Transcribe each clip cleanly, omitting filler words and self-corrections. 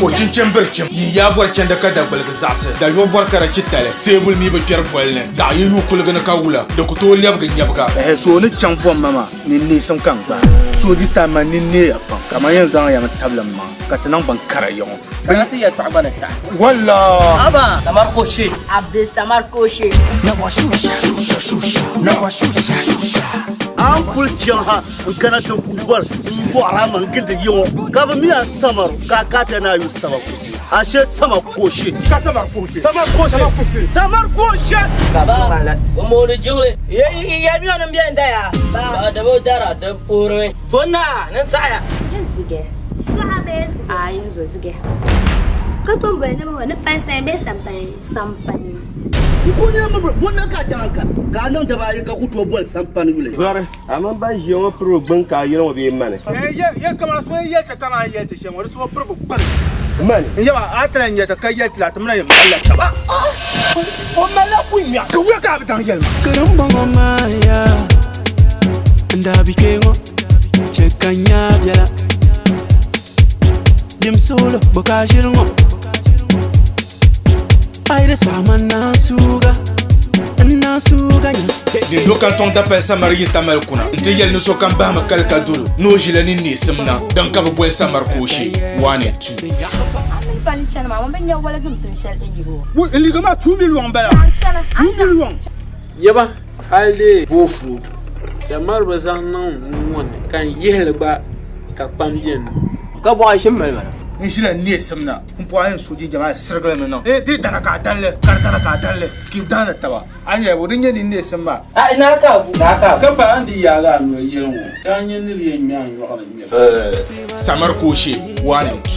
O chinchin biri chim, yin yaa bɔri chandi ka dagbuligi zaɣisi, dayuɣu bɔri ka di chi tali, teebuli mi bi kpɛri voli ni, daɣu yi yuui kuligi ni ka wula, di ku tooi lɛbigi nyɛbiga. Ɛhɛ so ni chaŋ bomma maa ni neesim ka n gbaai so this time man nini neeya pam ka man yɛn zaŋ ya mi tabili m maŋa ka ti niŋ bin kara yiŋɔ. Kana ti yɛltɔɣa gba ni taɣi. Walla! Haba! Samar Koshe. Abdul Samar Koshe. A ni kuli chaŋ ha n-kana ti ku bɔri m-bɔɣiri a maŋ gindi yi ŋɔ, ka bɛ mi a samaru ka a ka ti na yu sama kusi, ashe sama koshe. Ka samar koshe. Samar koshe. Samar koshe. Baba, o mooni jiŋli. Yɛlimiya ni m beni daya. Ba da bi dara di puhirimi. To naa ni saɣiya. Yin zige. Suɣa bee zige? Aai yin zo zige. Ka tom boli ni mi ni pani sani bee sampani? Sampani. N ku nyɛ mi bɔnna ka a chaŋ ka ka a niŋ daba ayi ka ku tooi boli sampani yuli. Zɔri, a mini ban ʒiya ŋɔ piri o gbini ka a yɛli ŋɔ bee mani? Ye kaman so yi yɛli ti kaman yɛli ti shɛm ŋɔ di so piri bi gbini. Mani? N yaba a ti lahi nyɛ ti ka yɛli ti la ti mi na yɛn malila taba. O malila kunya ka wuya ka a bi daŋ yɛli ma. Karimbɔŋɔ maa yaa n daa bi kpe ŋɔ chɛ ka n nya biɛla dim suɣulo bɔ ka a ʒiri ŋɔ a yi di saɣi ma n naan suuga n naan suuga nya. Din do kantɔŋ dapali samari yi Tamale kuna nti yɛli ni sokam bahimi kali ka dolo ni o ʒila ni neesim na din ka bɛ boli samari kooshe 1 and 2. A mini pa ni chani maa, ŋun bi nya waligimsim shɛli n yihi o. Wui, n liiga maa 2 million bala, 2 million. Yaba hali dee boofuudu samari bi zaŋ niŋ n ŋɔ ni ka n yihili gba ka kpam beni. Ka bɔɣa ʒim mali mana. N ʒila neesim na m pɔɣa yɛn so jinjam a sirigili mi niŋ eh di dana ka a danli ka di dana ka a danli ka yi daani taba a nyɛla bo din nyɛ ninneesim maa. Ayi naa ka a bu naa ka a bu. Ka pa a ni di yaagi a noli yɛli ŋɔ ka a nya ni di yɛn ŋme a nyɔɣu ni ŋmɛbu. Samari Kooshe 1 and 2.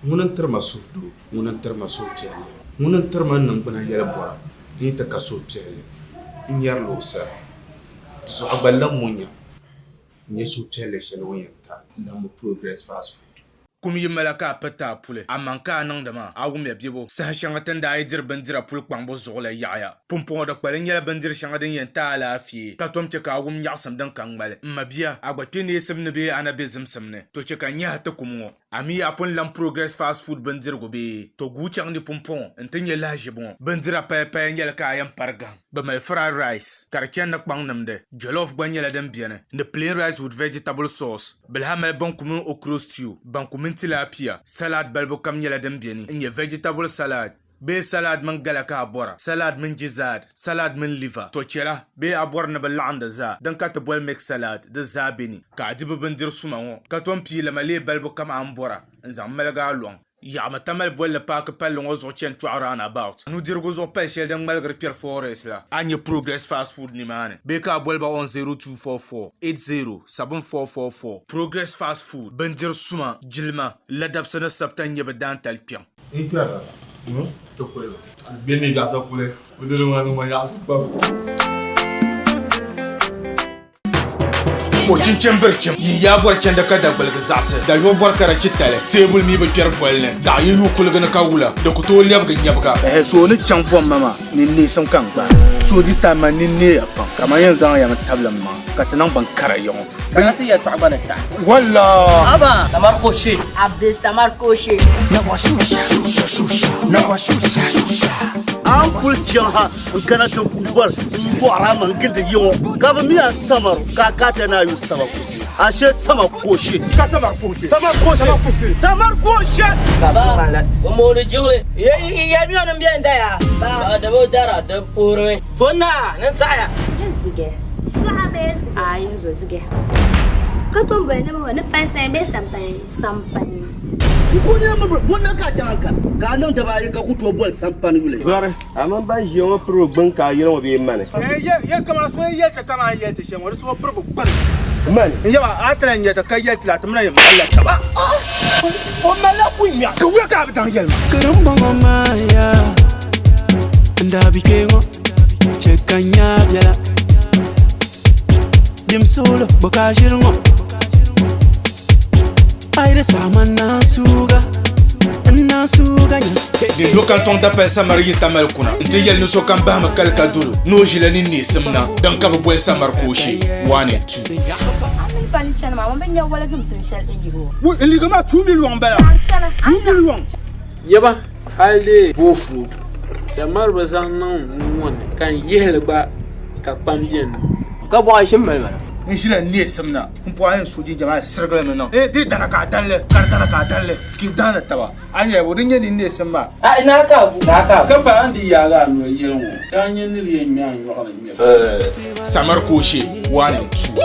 Ŋuni n-tiri ma suhudoo, ŋuni n-tiri ma suhupiɛlli, ŋuni n-tiri ma n niŋgbuna yɛlibɔra, n yi ti ka suhupiɛlli, n nyarila o sani. Di zuɣu a gba lan ŋɔ nya n-nyɛ suhupiɛlli shɛli o ni yɛn ti a. N-niŋmi Progress Fast Food. Kum yi mali a ka a piriti a puli, amaa ka a niŋdi maa, a wumya bebo. Saha shɛŋa ti ni daa yi diri bindira puli kpaŋbu zuɣu la yaɣiya. Pumpɔŋɔ di kpalim nyɛla bindiri shɛŋa din yɛn ti a alaafee, ka tom chɛ ka a wum nyaɣisim din ka ŋmali. M mabia, a gba kpe neesim ni bee a na be zimsim ni, to chɛ ka n nyahi ti kum ŋɔ. A mi a pun lam Progress Fast Food bindirigu bee? To guui chaŋ ni pumpɔŋɔ nti nya lahiʒibu ŋɔ. Bindira payapaya nyɛli ka a yɛn pari gahim. Bɛ mali fried rice ka di chani ni kpaŋ nimdi. Jollof gba nyɛla din beni ni plain rice with vegetable sauce. Bɛ lahi mali banku mini okro stew, banku mini tilapia. Salad balibu kam nyɛla din beni n-nyɛ vegetable salad bee salad mini gala ka a bɔra, salad mini gizzard, salad mini liver. To chɛla bee a bɔri ni bɛ laɣim di zaa, din ka ti boli mixed salad, di zaa beni. Ka a di bɛ bindiri suma ŋɔ, ka tom pii lima leei balibu kam a ni bɔra n-zaŋ maligi a lɔŋ. Yaɣimi Tamale bolli paaki palli ŋɔ zuɣu chani Tɔɣu Roundabout. Nudirigu zuɣu pali shɛli din ŋmaligiri kpɛri Forest la, a ni nya Progress Fast Food nimaani bee ka a boli ba on 0244 80 7444. Progress Fast Food, bindiri suma, jilima, ladabsi ni sabita n-nyɛ bɛ daantali kpiɔŋ. N kpɛrila ti kuli ba. Bɛ ni biɛɣu sa kuli, bɛ doli ŋɔ ni ŋɔ yaɣisi kpabu. O chinchin biri chim, yin yaa bɔri chandi ka dagbuligi zaɣisi, dayuɣu bɔri ka di chi tali, teebuli mi bi kpɛri voli ni, daɣu yi yuui kuligi ni ka wula, di ku tooi lɛbigi nyɛbiga. Ɛhɛ so ni chaŋ bomma maa ni neesim ka n gbaai so this time man nini neeya pam ka man yɛn zaŋ ya mi tabili m maŋa ka ti niŋ bin kara yiŋɔ. Kana ti yɛltɔɣa gba ni taɣi. Walla! Haba! Samar Koshe. Abdul Samar Koshe. A ni kuli chaŋ ha n-kana ti ku bɔri m-bɔɣiri a maŋ gindi yi ŋɔ, ka bɛ mi a samaru ka a ka ti na yu sama kusi, ashe sama koshe. Ka samar koshe. Samar koshe. Samar koshe. Baba, o mooni jiŋli. Yɛlimiya ni m beni daya. Ba da bi dara di puhirimi. To naa ni saɣiya. Yin zige. Suɣa bee zige? Aai yin zo zige. Ka tom boli ni mi ni pani sani bee sampani? Sampani. N ku nyɛ mi bɔnna ka a chaŋ ka ka a niŋ daba ayi ka ku tooi boli sampani yuli. Zɔri, a mini ban ʒiya ŋɔ piri o gbini ka a yɛli ŋɔ bee mani? Ye kaman so yi yɛli ti kaman yɛli ti shɛm ŋɔ di so piri bi gbini. Mani? N yaba a ti lahi nyɛ ti ka yɛli ti la ti mi na yɛn malila taba. O malila kunya ka wuya ka a bi daŋ yɛli ma. Karimbɔŋɔ maa yaa n daa bi kpe ŋɔ chɛ ka n nya biɛla dim suɣulo bɔ ka a ʒiri ŋɔ a yi di saɣi ma n naan suuga n naan suuga nya. Din do kantɔŋ dapali samari yi Tamale kuna nti yɛli ni sokam bahimi kali ka dolo ni o ʒila ni neesim na, din ka bɛ boli samari kooshe 1 and 2. A mini pa ni chani maa, ŋun bi nya waligimsim shɛli n yihi o. Wui, n liiga maa 2 million m-bala. 2 million. Yaba hali dee boofurooto samari bi zaŋ niŋ n ŋɔ ni ka n yihili gba ka kpam beni. Ka bɔɣa ʒim mali ma na. N ʒila neesim na m-pɔhi n so jinjam a sirigili mi niŋ. Di dana ka a danli, ka di dana ka a danli, ka yi dahindi taba. A nyɛla bo? Din nyɛ ninneesim maa. A naa ka a bu. Naa ka a bu. Ka pa a ni di yaagi a noli yɛli ŋɔ, ka a nya ni di yɛn ŋme a nyɔɣu ni ŋmɛbu. Samari Kooshe 1 and 2.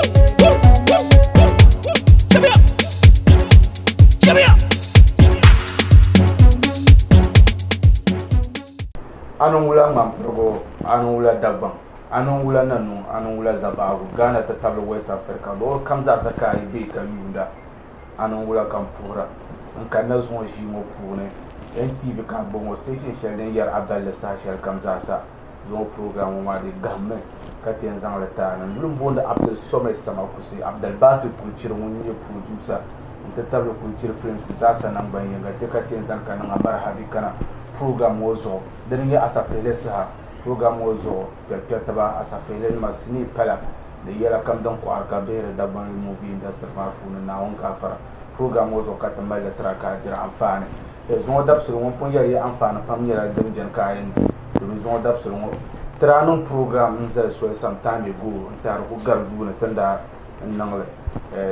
A ni wula ŋmanpirigu, a ni wula Dagbaŋ, a ni wula Nanuŋ, a ni wula Zabaagu, Ghana ti tabili West Africa, luɣili kam zaasa ka a yi be ka yuunda. A ni wula ka m puhira n kanna zuŋɔ ʒii ŋɔ puuni NTV ka a gbubi ŋɔ station shɛli din yɛri a balli saha shɛli kam zaasa zuŋɔ program ŋɔ maa di gahimmi ka ti yɛn zaŋli ti a na. N yuli m-booni Abdul Somad Samakusi, Abdalbasit Kulichiri ŋun nyɛ producer n-ti tabili Kulichiri Films zaasa nangban yiŋga kpe ka ti yɛn zaŋ ka niŋ a marhabi kana program ŋɔ zuɣu. Dini n-nyɛ Asafihili saha program ŋɔ zuɣu kpɛrikpɛritiba Asafihili nima sinii pala Di yɛla kam din kɔhiri ka bihiri Dagbanli movie industry maa puuni Naawuni gaafara program ŋɔ zuɣu ka ti mali li tira ka a diri anfaani. Zuŋɔ dabisili ŋɔ m pun yɛli ya anfaani pam nyɛla din beni ka a yɛn di domin zuŋɔ dabisili ŋɔ ti daa niŋ program n zali soli some time ago n tiɛha di ku gari yuuni ti ni daa n niŋ li.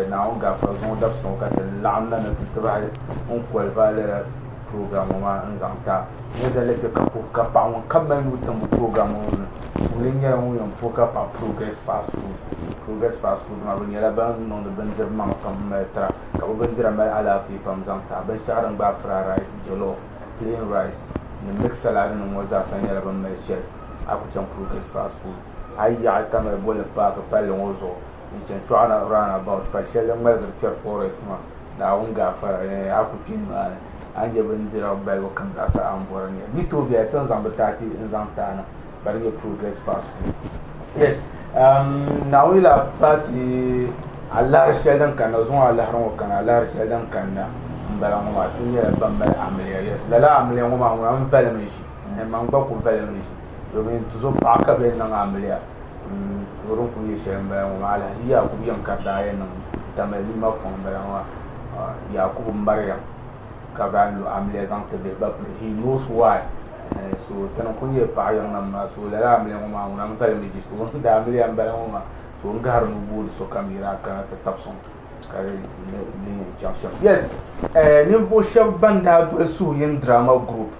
Naawuni gaafara zuŋɔ dabisili ŋɔ ka ti laɣim na ni ti ti bahi n qualify lala program ŋɔ maa n zaŋ ti a. N zali li kpe ka puhi ka paɣa ŋun kam mali nuu timbu program ŋɔ ni tuuli nyɛla ŋun yɛn puhi ka paɣa Progress Fast Food. Progress Fast Food maa bɛ nyɛla ban niŋdi bindiri maŋa pam m mali tira ka bɛ bindira mali alaafee pam zaŋ ti a. Binshɛɣu din gbaai fried rice, jollof, plain rice ni mixed salad nim ŋɔ zaasa nyɛla bɛ ni mali shɛli a ku chaŋ Progress Fast Food. A yi yaɣi Tamale Bolli paaki palli ŋɔ zuɣu n chani Chɔɣu round about pali shɛli din ŋmaligiri kpɛri forest maa Naawuni gaafara a ku kpe nimaani a ni nya bindira balibu kam zaasa a ni bɔri n-nya. Di tooi bela ti ni zaŋ bɛ taachi n-zaŋ ti a na ka di nyɛ progress fast food. Yes, Naawuni yɛla paati alahiri shɛli din kanna zuŋɔ alahiri ŋɔ kana alahiri shɛli din kanna m-bala ŋɔ maa ti nyɛla ban mali amiliya. Yes, lala amiliya ŋɔ maa ŋuna n valimi ʒi man gba ku valimi ʒi domin tuzo paɣa ka bɛ niŋ amiliya to din kuli nyɛ shɛli m-bala ŋɔ maa Alhaji Yakubu yɛm ka daa yɛn niŋ Tamale Nima fɔŋ m-bala ŋɔ maa Yakubu Mariam ka bɛ daa lo amiliya zaŋ ti bihi ba piri he knows why so ti ni kuli nyɛ paɣa yiŋ nim maa so lala amiliya ŋɔ maa ŋuna n-valimi ʒi so ŋun daa amiliya m-bala ŋɔ maa so n gahiri ni o booni sokam yiri a kana ti tabi sɔŋ ka di yɛn chaŋ shɛm yes ninvuɣ shɛba ban daa doli Suhuyini Drama Group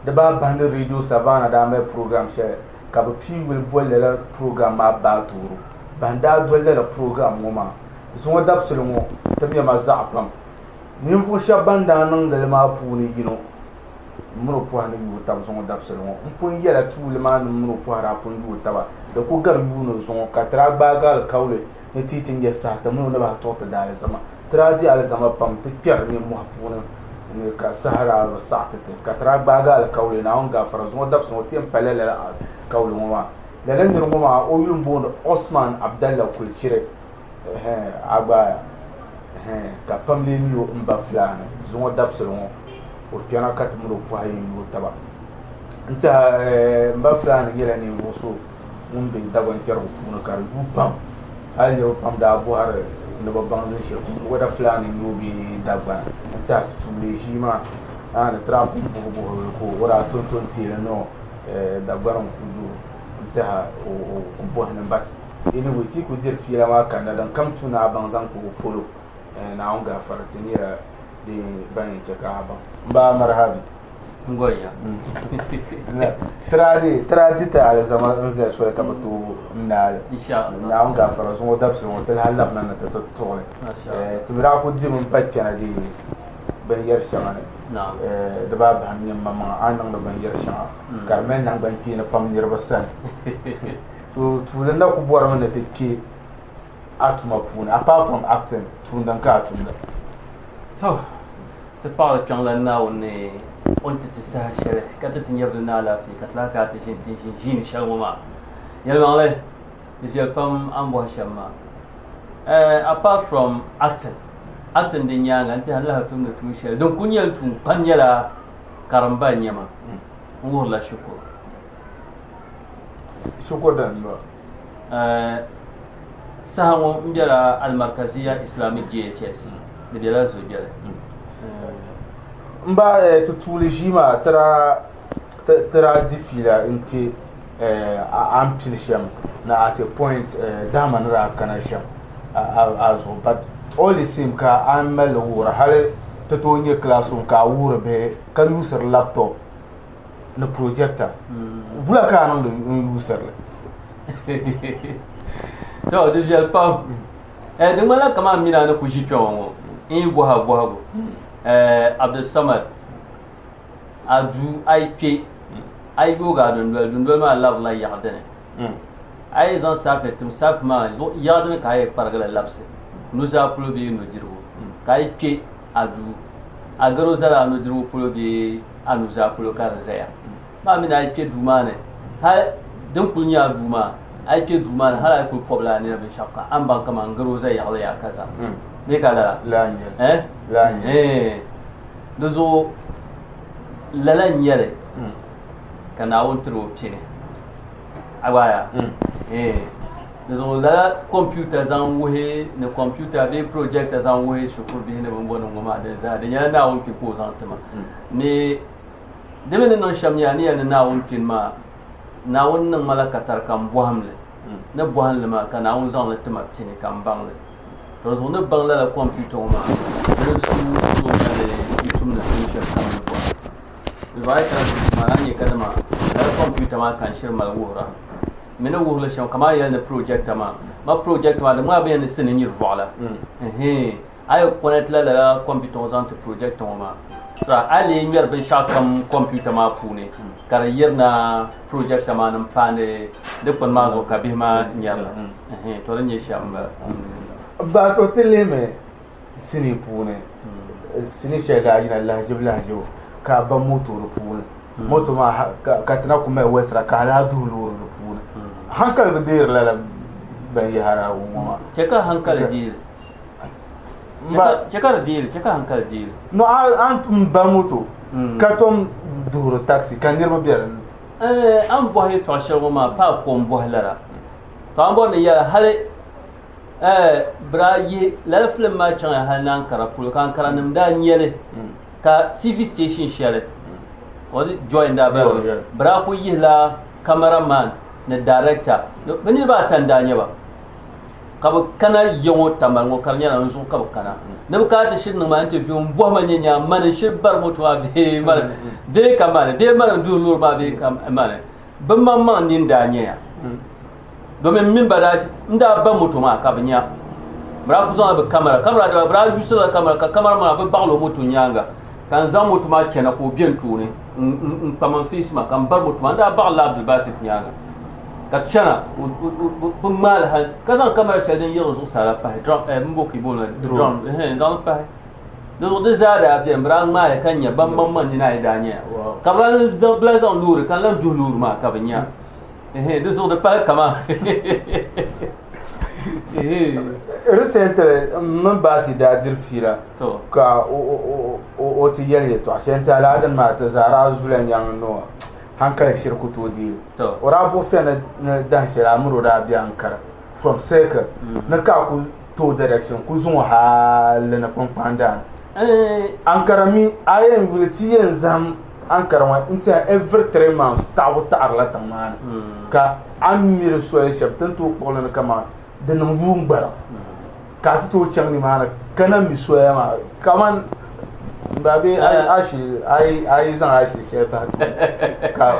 Di baa bahindi Radio Savannah daa mali program shɛli ka bɛ pii yuli boli lala program maa Baatooro. Ban daa doli lala program ŋɔ maa zuŋɔ dabisili ŋɔ ti mi ma zaɣa pam. Ninvuɣ shɛba ban daa niŋdi li maa puuni yino m mini o pɔhi ni yooi taba zuŋɔ dabisili ŋɔ. M pun yɛla tuuli maa ni m mini o pɔhi daa pun yooi taba di ku gari yuuni zuŋɔ ka ti daa gbaagi alikauli ni ti yi ti nya saha ti mini o ni bahi tuɣi ti daalizama. Ti daa di alizama pam ti kpɛri nimmɔhi puuni ni ka saha daa bi saɣi ti ti, ka ti daa gbaagi alikauli Naawuni gaafara zuŋɔ dabisi ŋɔ ti yɛn palila lala alikauli ŋɔ maa. Lala niri ŋɔ maa o yuli m-booni Osman Abdallah Kulchiri ɛhɛn a gbaaya ɛhɛn ka pam lee mi o m-ba Fulani zuŋɔ dabisili ŋɔ o kpɛna ka ti mini o pɔhi yɛn yooi taba. N tiɛha m ba Fulani nyɛla ninvuɣ so ŋun be Dagbaŋ kpɛrigu puuni ka di yuui pam. Hali niriba pam daa bɔhiri ni bɛ baŋ din shɛli kum whether Fulani n-nyɛ o bee Dagbana n-tiɛha ti tuuli ʒii maa aa ni ti daa pun buhi buhi ka o daa tonto n-teei li no Dagbani n-kuli do n-tiɛha o ku bɔhi ni but anyway ti yi kuli diri fiila maa kanna din kam tu ni a baŋ zaŋ kpa o polo Naawuni gaafara ti nyɛla ban yɛn che ka a baŋ. M ba Marhabi. Ngoya. Tira di ti alizama n zali soli ka bi tooi n naali. Naawuni gaafara zuŋɔ dabisili ŋɔ ti lahi labina ni ti ti tuɣili. Ti mi daa ku dimi m-pa kpɛna di binyɛri shɛŋa ni. Di baa bahi n nyɛ maŋmaŋa a ni niŋdi binyɛri shɛŋa ka di mali naŋgbankpeeni pam niriba sani. To tuuli n na ku bɔrimi ni ti kpe a tuma puuni apart from acting tuun din ka a tumda. To Ti paɣiri Kpiɔŋlan Naawuni ni o ni ti ti saha shɛli ka ti ti nyɛvili ni alaafee ka ti lahi kana ti ʒini tin ʒiini shɛli ŋɔ maa. Yɛlimaŋli, di viɛli pam a ni bɔhi shɛm maa. Apart from acting, acting din nyaaŋa n tɛha n lahi tumdi tuun shɛli din kuli nyɛ n tuun kpani nyɛla Karimba n-nyɛ ma. N wuhirila shikuru. Shikuru dini m-bɔŋɔ? Saha ŋɔ m bela Al-Markaziya Islamic JHS. Di bela Zogbeli. M ba ti tuuli ʒii maa ti daa di fiila n-kpe a ni pili shɛm ni at a point dahima ni daa kana shɛm a zuɣu but all the same ka a mali li wuhira hali ti tooi nya classroom ka a wuhiri bihi ka yuusiri laptop ni projector wula ka a niŋdi n-yuusiri li? To di viɛli pam. Di ŋmanila kamani m mini a ni kuli ʒi kpɛŋɔ ŋɔ n yi bɔhi a bɔhigu Abdulsamad a duu a yi kpe a yi yoogi a dundoli dundoli maa labirila yaɣa dini a yi zaŋ saafe tim saafe maa yaɣa dini ka a yi kparigili labisi nuzaa polo bee nudirigu ka a yi kpe a duu a garo zala a nudirigu polo bee a nuzaa polo ka di zaya maa mini a yi kpe duu maa ni hali din kuli nyɛ a duu maa a yi kpe duu maa ni hali a yi kuli pɔbila a nina binshɛɣu ka a ni baŋ kaman garo za yaɣili yaa kaza bee ka lala eh di zuɣu lala n nyɛli ka Naawuni tiri o pini a gbaaya di zuɣu lala kompiuta zaŋ wuhi ni kompiuta bee projector zaŋ wuhi shikuru bihi ni bin bɔni ŋɔ maa din zaa di nyɛla Naawuni pini ka o zaŋ ti ma ni di mi ni niŋ shɛm nyɛla ni yɛli ni Naawuni pini maa Naawuni niŋ ma la katari ka n bɔhim li ni bɔhim li maa ka Naawuni zaŋ li ti ma pini ka n baŋ li To zuɣu ni baŋ lala kompiuta ŋɔ maa di ni su tooi mali n tumdi tuun shɛli kam ni bɔra. Di zuɣu a yi kana ti tum maa a ni nya kadama lala kompiuta maa ka n shiri mali wuhira. Mi ni wuhiri li shɛm kamani a yɛli ni projector maa, ma projector maa di ŋmaa bɛ yɛn ni sini nyiri vɔɣila. Ɛhɛn a yi connect la lala kompiuta ŋɔ zaŋ ti projector ŋɔ maa to a lee ŋmɛri binshɛɣu kam kompiuta maa puuni ka di yirina projector maa ni m-paandi dikpuni maa zuɣu ka bihi maa nyari li. To di nyɛ shɛm m-bala. Ba to ti lihimi sinii puuni sinii shɛli daa yina lahiʒibu lahiʒibu ka a ba moto di puuni moto maa ka ti na ku mali wɛsira ka a lahi duhi loori di puuni hankali bi deeri lala binyahari ŋɔ maa. Chɛ ka hankali deeri. Chɛ ka di deeri, chɛ ka hankali deeri. No a ni tum ba moto ka tom duhiri taxi ka niriba be dinni. A ni bɔhi yɛtɔɣ shɛli ŋɔ maa pa a ko m-bɔhi lala. To a ni bɔri ni yɛli hali bɛ daa yihi lala filim maa chaŋya hali ni Ankara polo ka Ankara nim daa nyɛli ka TV station shɛli was it Joy n-daa bala bɛ daa kuli yihila cameraman ni director bɛ niriba ata n-daa nyɛ ba ka bɛ kana ya ŋɔ Tamale ŋɔ ka di nyɛla n zuɣu ka bɛ kana ni bɛ kana ti shiri niŋ ma interview m bɔhi ma nyɛ nyaa mani n shiri bari moto maa bee mani bee ka mani bee mani n duhi loori maa bee ka mani Bɛ maŋmaŋ nini daa nyaya, domin m mini ba daa n daa ba moto maa ka bɛ nya. Bɛ daa kuli zaŋla bɛ kamara, kamara daa bɛ daa yusirila kamara ka kamara maa bɛ baɣili o moto nyaaŋa ka n zaŋ moto maa chana ka o be n tooni n kpa ma n feesi ma ka n bari moto maa n daa baɣilila Abdulbasit nyaaŋa ka chana bɛ ŋmaali hali ka zaŋ kamara shɛli din yiɣiri zuɣusaa la pahi m bo ka yi booni li drone n zaŋ li pahi. Di zuɣu di zaa daa beni, bɛ daa ŋmaaya ka nya ban maŋmaŋ nina ayi daa nyaya. Ka bɛ lahi zaŋ loori ka n lahi duhi loori maa ka bɛ nya. Di zuɣu di pali kaman Recently m mini Baasi daa diri fiila ka o ti yɛli yɛltɔɣa shɛli n-ti a lala dini maa ti zaa daa zula nyaŋ noo hankali shiri ku tooi deei li. O daa buɣisiya ni dahin shɛli a mini o daa be Ankara from circle ni ka a ku tooi direction ku zuŋɔ hali ni kpunkpaŋ daani. Ankara mi a yɛn yuli ti yɛn zahim Ankara ŋɔ n tiɛha every 3 months taɣibu taɣirila tiŋ maa ni ka a ni mi di soli shɛm ti ni tooi kpuɣili ni kaman di niŋ yuun gbaliŋ ka a ti tooi chaŋ nimaani ka na mi soya maa kaman m ba bee a yi zaŋ ashili shɛli bahi ka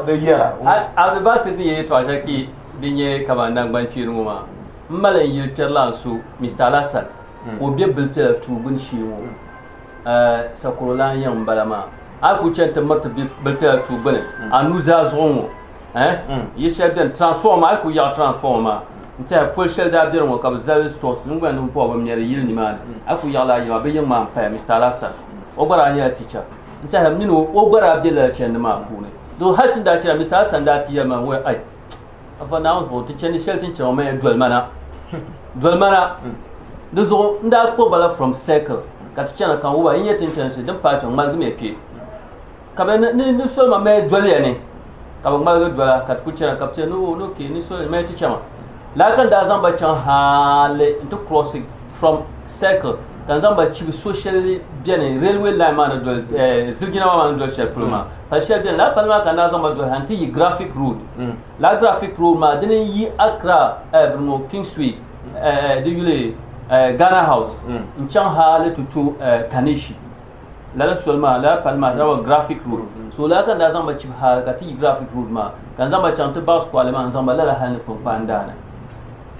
di yɛra. Abdulbasit ni yɛ yɛtɔɣa shɛli ki di nyɛ kaman naŋgbankpeeni ŋɔ maa. M mali n yili kpɛrilan so Mister Alassan ka o be Bilpiɛla tuu gbuni shee ŋɔ Sakurulan yiŋ m-bala maa. A yi kuli chani ti miriti Bilpiɛla tuu gbuni a nuzaa zuɣu ŋɔ yili shɛli beni transformer maa a yi kuli yaɣi transformer maa n-tɛha poli shɛli daa beni ŋɔ ka bɛ zali stores n gba ni bɔhi bɛ mɛri yili nimaani a yi kuli yaɣi lala yili maa bɛ yiŋ maa m-paya Mister Alassan o gba daa nyɛla teacher n-tɛha m mini o o gba daa be lala chandi maa puuni doo hali ti ni daa chana Mister Alassan daa ti yɛli ma ŋɔ ai Afa Naawuni zuɣu ti chani shɛli ti ni chani ŋɔ maa doli ma na doli ma na di zuɣu n daa kpuɣi ba la from circle ka ti chana ka n wuhi ba yi nyɛ ti ni chani shɛli din paai kpɛ ŋmaligimiya kpɛ. Ka bɛ ni ni soli ma mali doli ya ni, ka bɛ ŋmaligi dola, ka ti ku chana, ka bɛ ti ni o, ni ok, ni soli mali ti chama. Lala ka n daa zaŋ ba chaŋ hali nti cross from circle, ka n zaŋ ba chibi so shɛli beni railway line maa ni doli, zilijina maa ni doli shɛli polo maa. Pali shɛli beni, lala pali maa ka n daa zaŋ ba doli hali nti yi Graphic Road. Lala Graphic Road maa dini n-yi Accra, bini ŋɔ Kingsway, di yuli Ghana House n-chaŋ hali ti to Kaneshie. Lala soli maa, lala pali maa, dama Graphic Road. So lala ka n daa zaŋ ba chibi hali ka ti yi Graphic Road maa, ka n zaŋ ba chaŋ ti baɣisi kɔɣili maa, n zaŋ ba lala hali ni Kpunkpaan daani.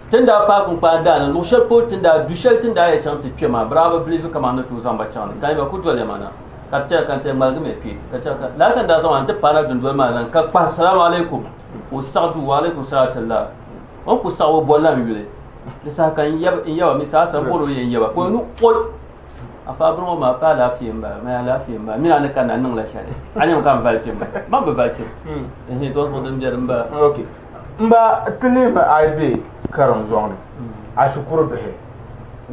Ti ni daa paai Kpunkpaan daani, luɣ shɛli polo ti ni daa, du shɛli ti ni daa yɛn chaŋ ti kpe maa, bɛ daa bi biliivi kaman ni tooi zaŋ ba chaŋ ni, ka n ba ku doli ya ma na, ka ti chana ka n ti yɛn ŋmaligimi ya kpe, ka chana ka lala ka n daa zaŋ ba nti paai na dundoli maa ni ka kpahi Salaam alaikum, ka o saɣi duu, wa alaikum salaam tillah. O ni ku saɣi o bolila n yuli. Di saha ka n yaba mi saha n bɔri o yɛn yaba ka o ni oi! Afa biri ŋɔ maa pa alaafee m bala, mali alaafee m bala, mini a ni kanna n niŋla shɛli, a nyami ka n vali tim, man bi vali tim. Ehe, to zuɣu din be di m bala. Ok, m ba ti lihimi a yi be karim zɔŋ ni, a shikuru bihi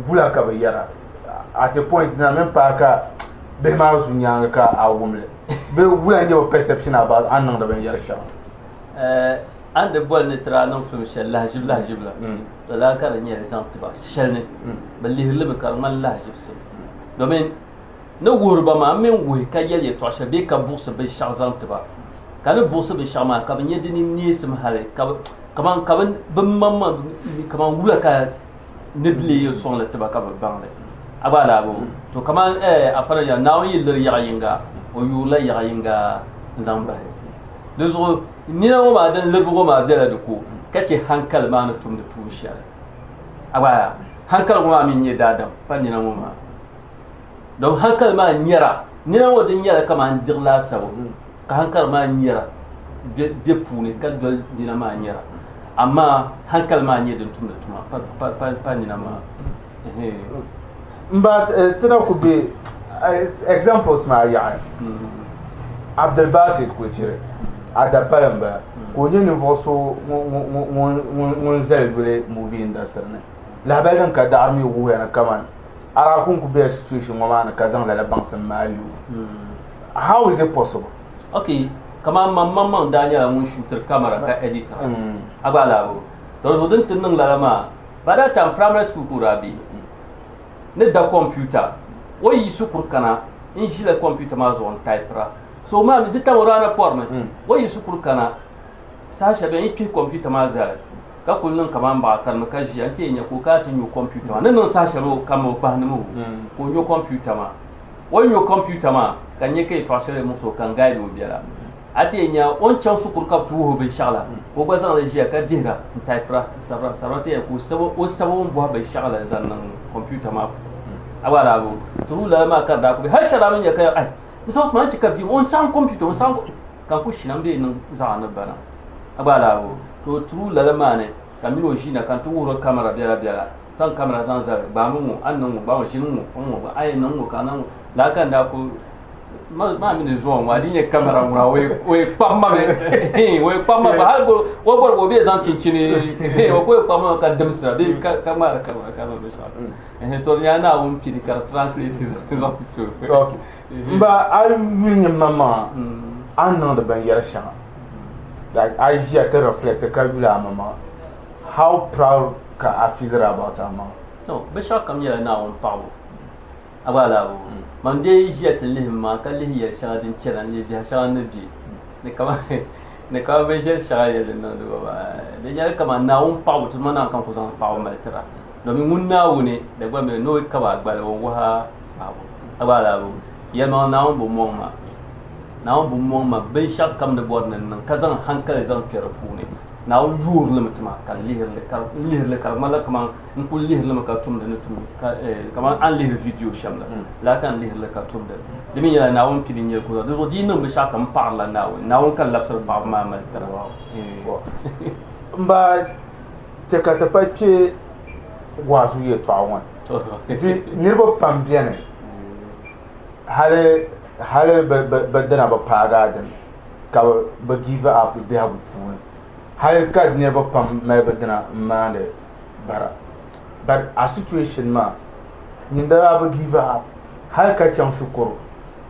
wula ka bɛ yɛra? At a point na mini paai ka bihi maa zu nyaaŋa ka a wum li bee wula n-nyɛ bɛ perception about a ni niŋdi binyɛr shɛŋa? A ni di boli ni tiri a niŋ film shɛli lahiʒibu lahiʒibu la, lala ka di nyɛ li zaŋ tiba shɛli ni bɛ lihiri li mi ka di ŋmani lahiʒibisi. Domin ni wuhiri ba maa, m mi wuhi ka yɛli yɛtɔɣ shɛli bee ka buɣisi binshɛɣu zaŋ ti ba. Ka ni buɣisi binshɛɣu maa ka bɛ nya di ni neesim hali ka bɛ kaman ka bɛ bɛ maŋmaŋ kaman wula ka ni di lee yɛn sɔŋ li ti ba ka bɛ baŋ li. A gba alaha bɔ? To kaman Afara ya Naawuni yi liri yaɣ yiŋga, o yuurila yaɣ yiŋga n-zaŋ bahi. Di zuɣu nina ŋɔ maa din liribu ŋɔ maa bela di ko ka che hankali maa ni tumdi tuun shɛli. A gba yaa, hankali ŋɔ maa mi n-nyɛ daadam, pa nina ŋɔ maa. Dom hankali maa nyɛra, nina ŋɔ din nyɛla kaman diɣi laasabu ka hankali maa nyɛra be puuni ka doli nina maa nyɛra. Amaa hankali maa n-nyɛ din tumdi tuma, pa nina maa. M ba ti na ku be examples maa yaɣi Abdulbasit Kuchiri Adapali m bala ka o nyɛ ninvuɣu so ŋun zali yuli movie industry ni lahabali din ka daɣari mi wuhiya ni kaman a daa kuli ku bela situation ŋɔ maa ni ka zaŋ lala baŋsim maa lu how is it possible? Ok kaman man maŋmaŋ daa nyɛla ŋun shootiri camera ka editira a gba alaabo to di zuɣu din ti niŋ lala maa By that time primary school ka o daa be ni da computer o yi shikuru kana n ʒila computer maa zuɣu n typira so maa mi di tam o daa na pɔrimi o yi shikuru kana saha shɛli bɛ yi kpihi computer maa zali ka kuli niŋ kaman baɣa kanimi ka ʒiya n ti yɛn nya ka o kana ti nyo computer maa ni niŋ saha shɛli o kanimi o kpahindimi o ka o nyo computer maa o yi nyo computer maa ka n nya ka yɛltɔɣa shɛli muɣisi o ka n guide o biɛla A ti yɛn nya o ni chaŋ shikuru ka bɛ ti wuhi o binshɛɣu la, ka o gba zaŋ li ʒiya ka dihira n-taipira n-sabira n-sabira nti yɛn ka o sabi o ni bɔhi binshɛɣu la n-zaŋ niŋ kɔmputa maa puuni. A gba daa bi through lala maa ka di daa ku be. Hali shɛli daa mi nya ka ai Mr. Usman n-chɛ ka bia ŋɔ o ni saɣim kɔmputa o ni saɣim ka n ku shina m-bee niŋ zaɣa ni bana. A gba daa bi to through lala maa ni ka m mini o ʒina ka n ti wuhiri o kamara biɛla biɛla zaŋ kamara zaŋ zali gbaami ŋɔ a ni niŋ ŋɔ gbaami ŋɔ ʒini ŋɔ kpaŋ ŋɔ a yɛn niŋ ŋɔ ka a niŋ ŋɔ lala ka n daa ku maa mini zuɣu ŋɔ a di nyɛ kamara ŋuna o yi kpabi ma mi o yi kpabi ma ba hali o bɔri o bɛ zaŋ chinchini o ko yi kpabi ma ka dimsira bee ka ŋmaari kamara ka niŋdi shɛli to di nyɛla Naawuni pini ka di translate zaŋ ti o n ba a yuli nyɛ maŋmaŋa a ni niŋdi binyɛri shɛŋa like a ʒiya ti reflect ka yuli a maŋmaŋa how proud ka a feel about a maŋa? To binshɛɣu kam nyɛla Naawuni paɣibu. A gba alaabo man dee ʒiya ti lihi ma ka lihi yɛli shɛŋa din chana n lihi biɛhi shɛŋa ni be ni kaman ni kaman binshɛli shɛŋa yɛli din niŋdi ba maa di nyɛla kaman Naawuni paɣibu ti ma naan kan ku zaŋ paɣibu mali tira domin ŋun Naawuni di gba mi ni o kaba a gbali o wuhi a paɣibu a gba alaabo yɛlimaŋli Naawuni bi mɔŋ ma Naawuni bi mɔŋ ma binshɛɣu kam ni bɔri ni n niŋ ka zaŋ hankali zaŋ kpɛ di puuni Naawuni yoori li mi ti ma ka n lihiri li ka di ŋmanila kaman n kuli lihiri li mi ka tumdi ni tum kaman a ni lihiri vidiyo shɛm la lala ka n lihiri li ka tumdi di mi nyɛla Naawuni pini n-nyɛ li ka o zaŋ di zuɣu di yi niŋ binshɛɣu kam m paɣirila Naawuni Naawuni ka n labisiri paɣibu maa mali tira M ba chɛ ka ti pa kpe waazu yɛtɔɣa ŋɔ ni zi niriba pam beni hali hali bɛ dina bi paagi a dini ka bɛ give up biɛhigu puuni hali ka niriba pam mali bɛ dina m-maandi bara but a situation maa nyin daa bi give up hali ka chaŋ shikuru.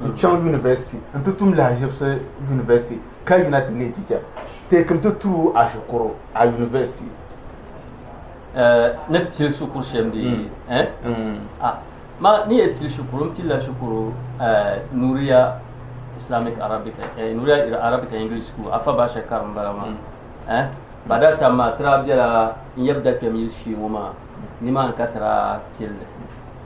n-chaŋ university nti tum lahaʒibisi university ka yina ti leei teacher. Teekim ti tuui a shikuru a university. Ni pili shikuru shɛm bee? Eh? Ah, ma ni yɛn pili shikuru, n pilila shikuru Nuria Islamic Arabic, Nuria Arabic and English School, Afa Basha karim m-bala maa. Eh? By that time maa ti daa bela n yab dakpɛm yili shee ŋɔ maa, nimaani ka ti daa pilli.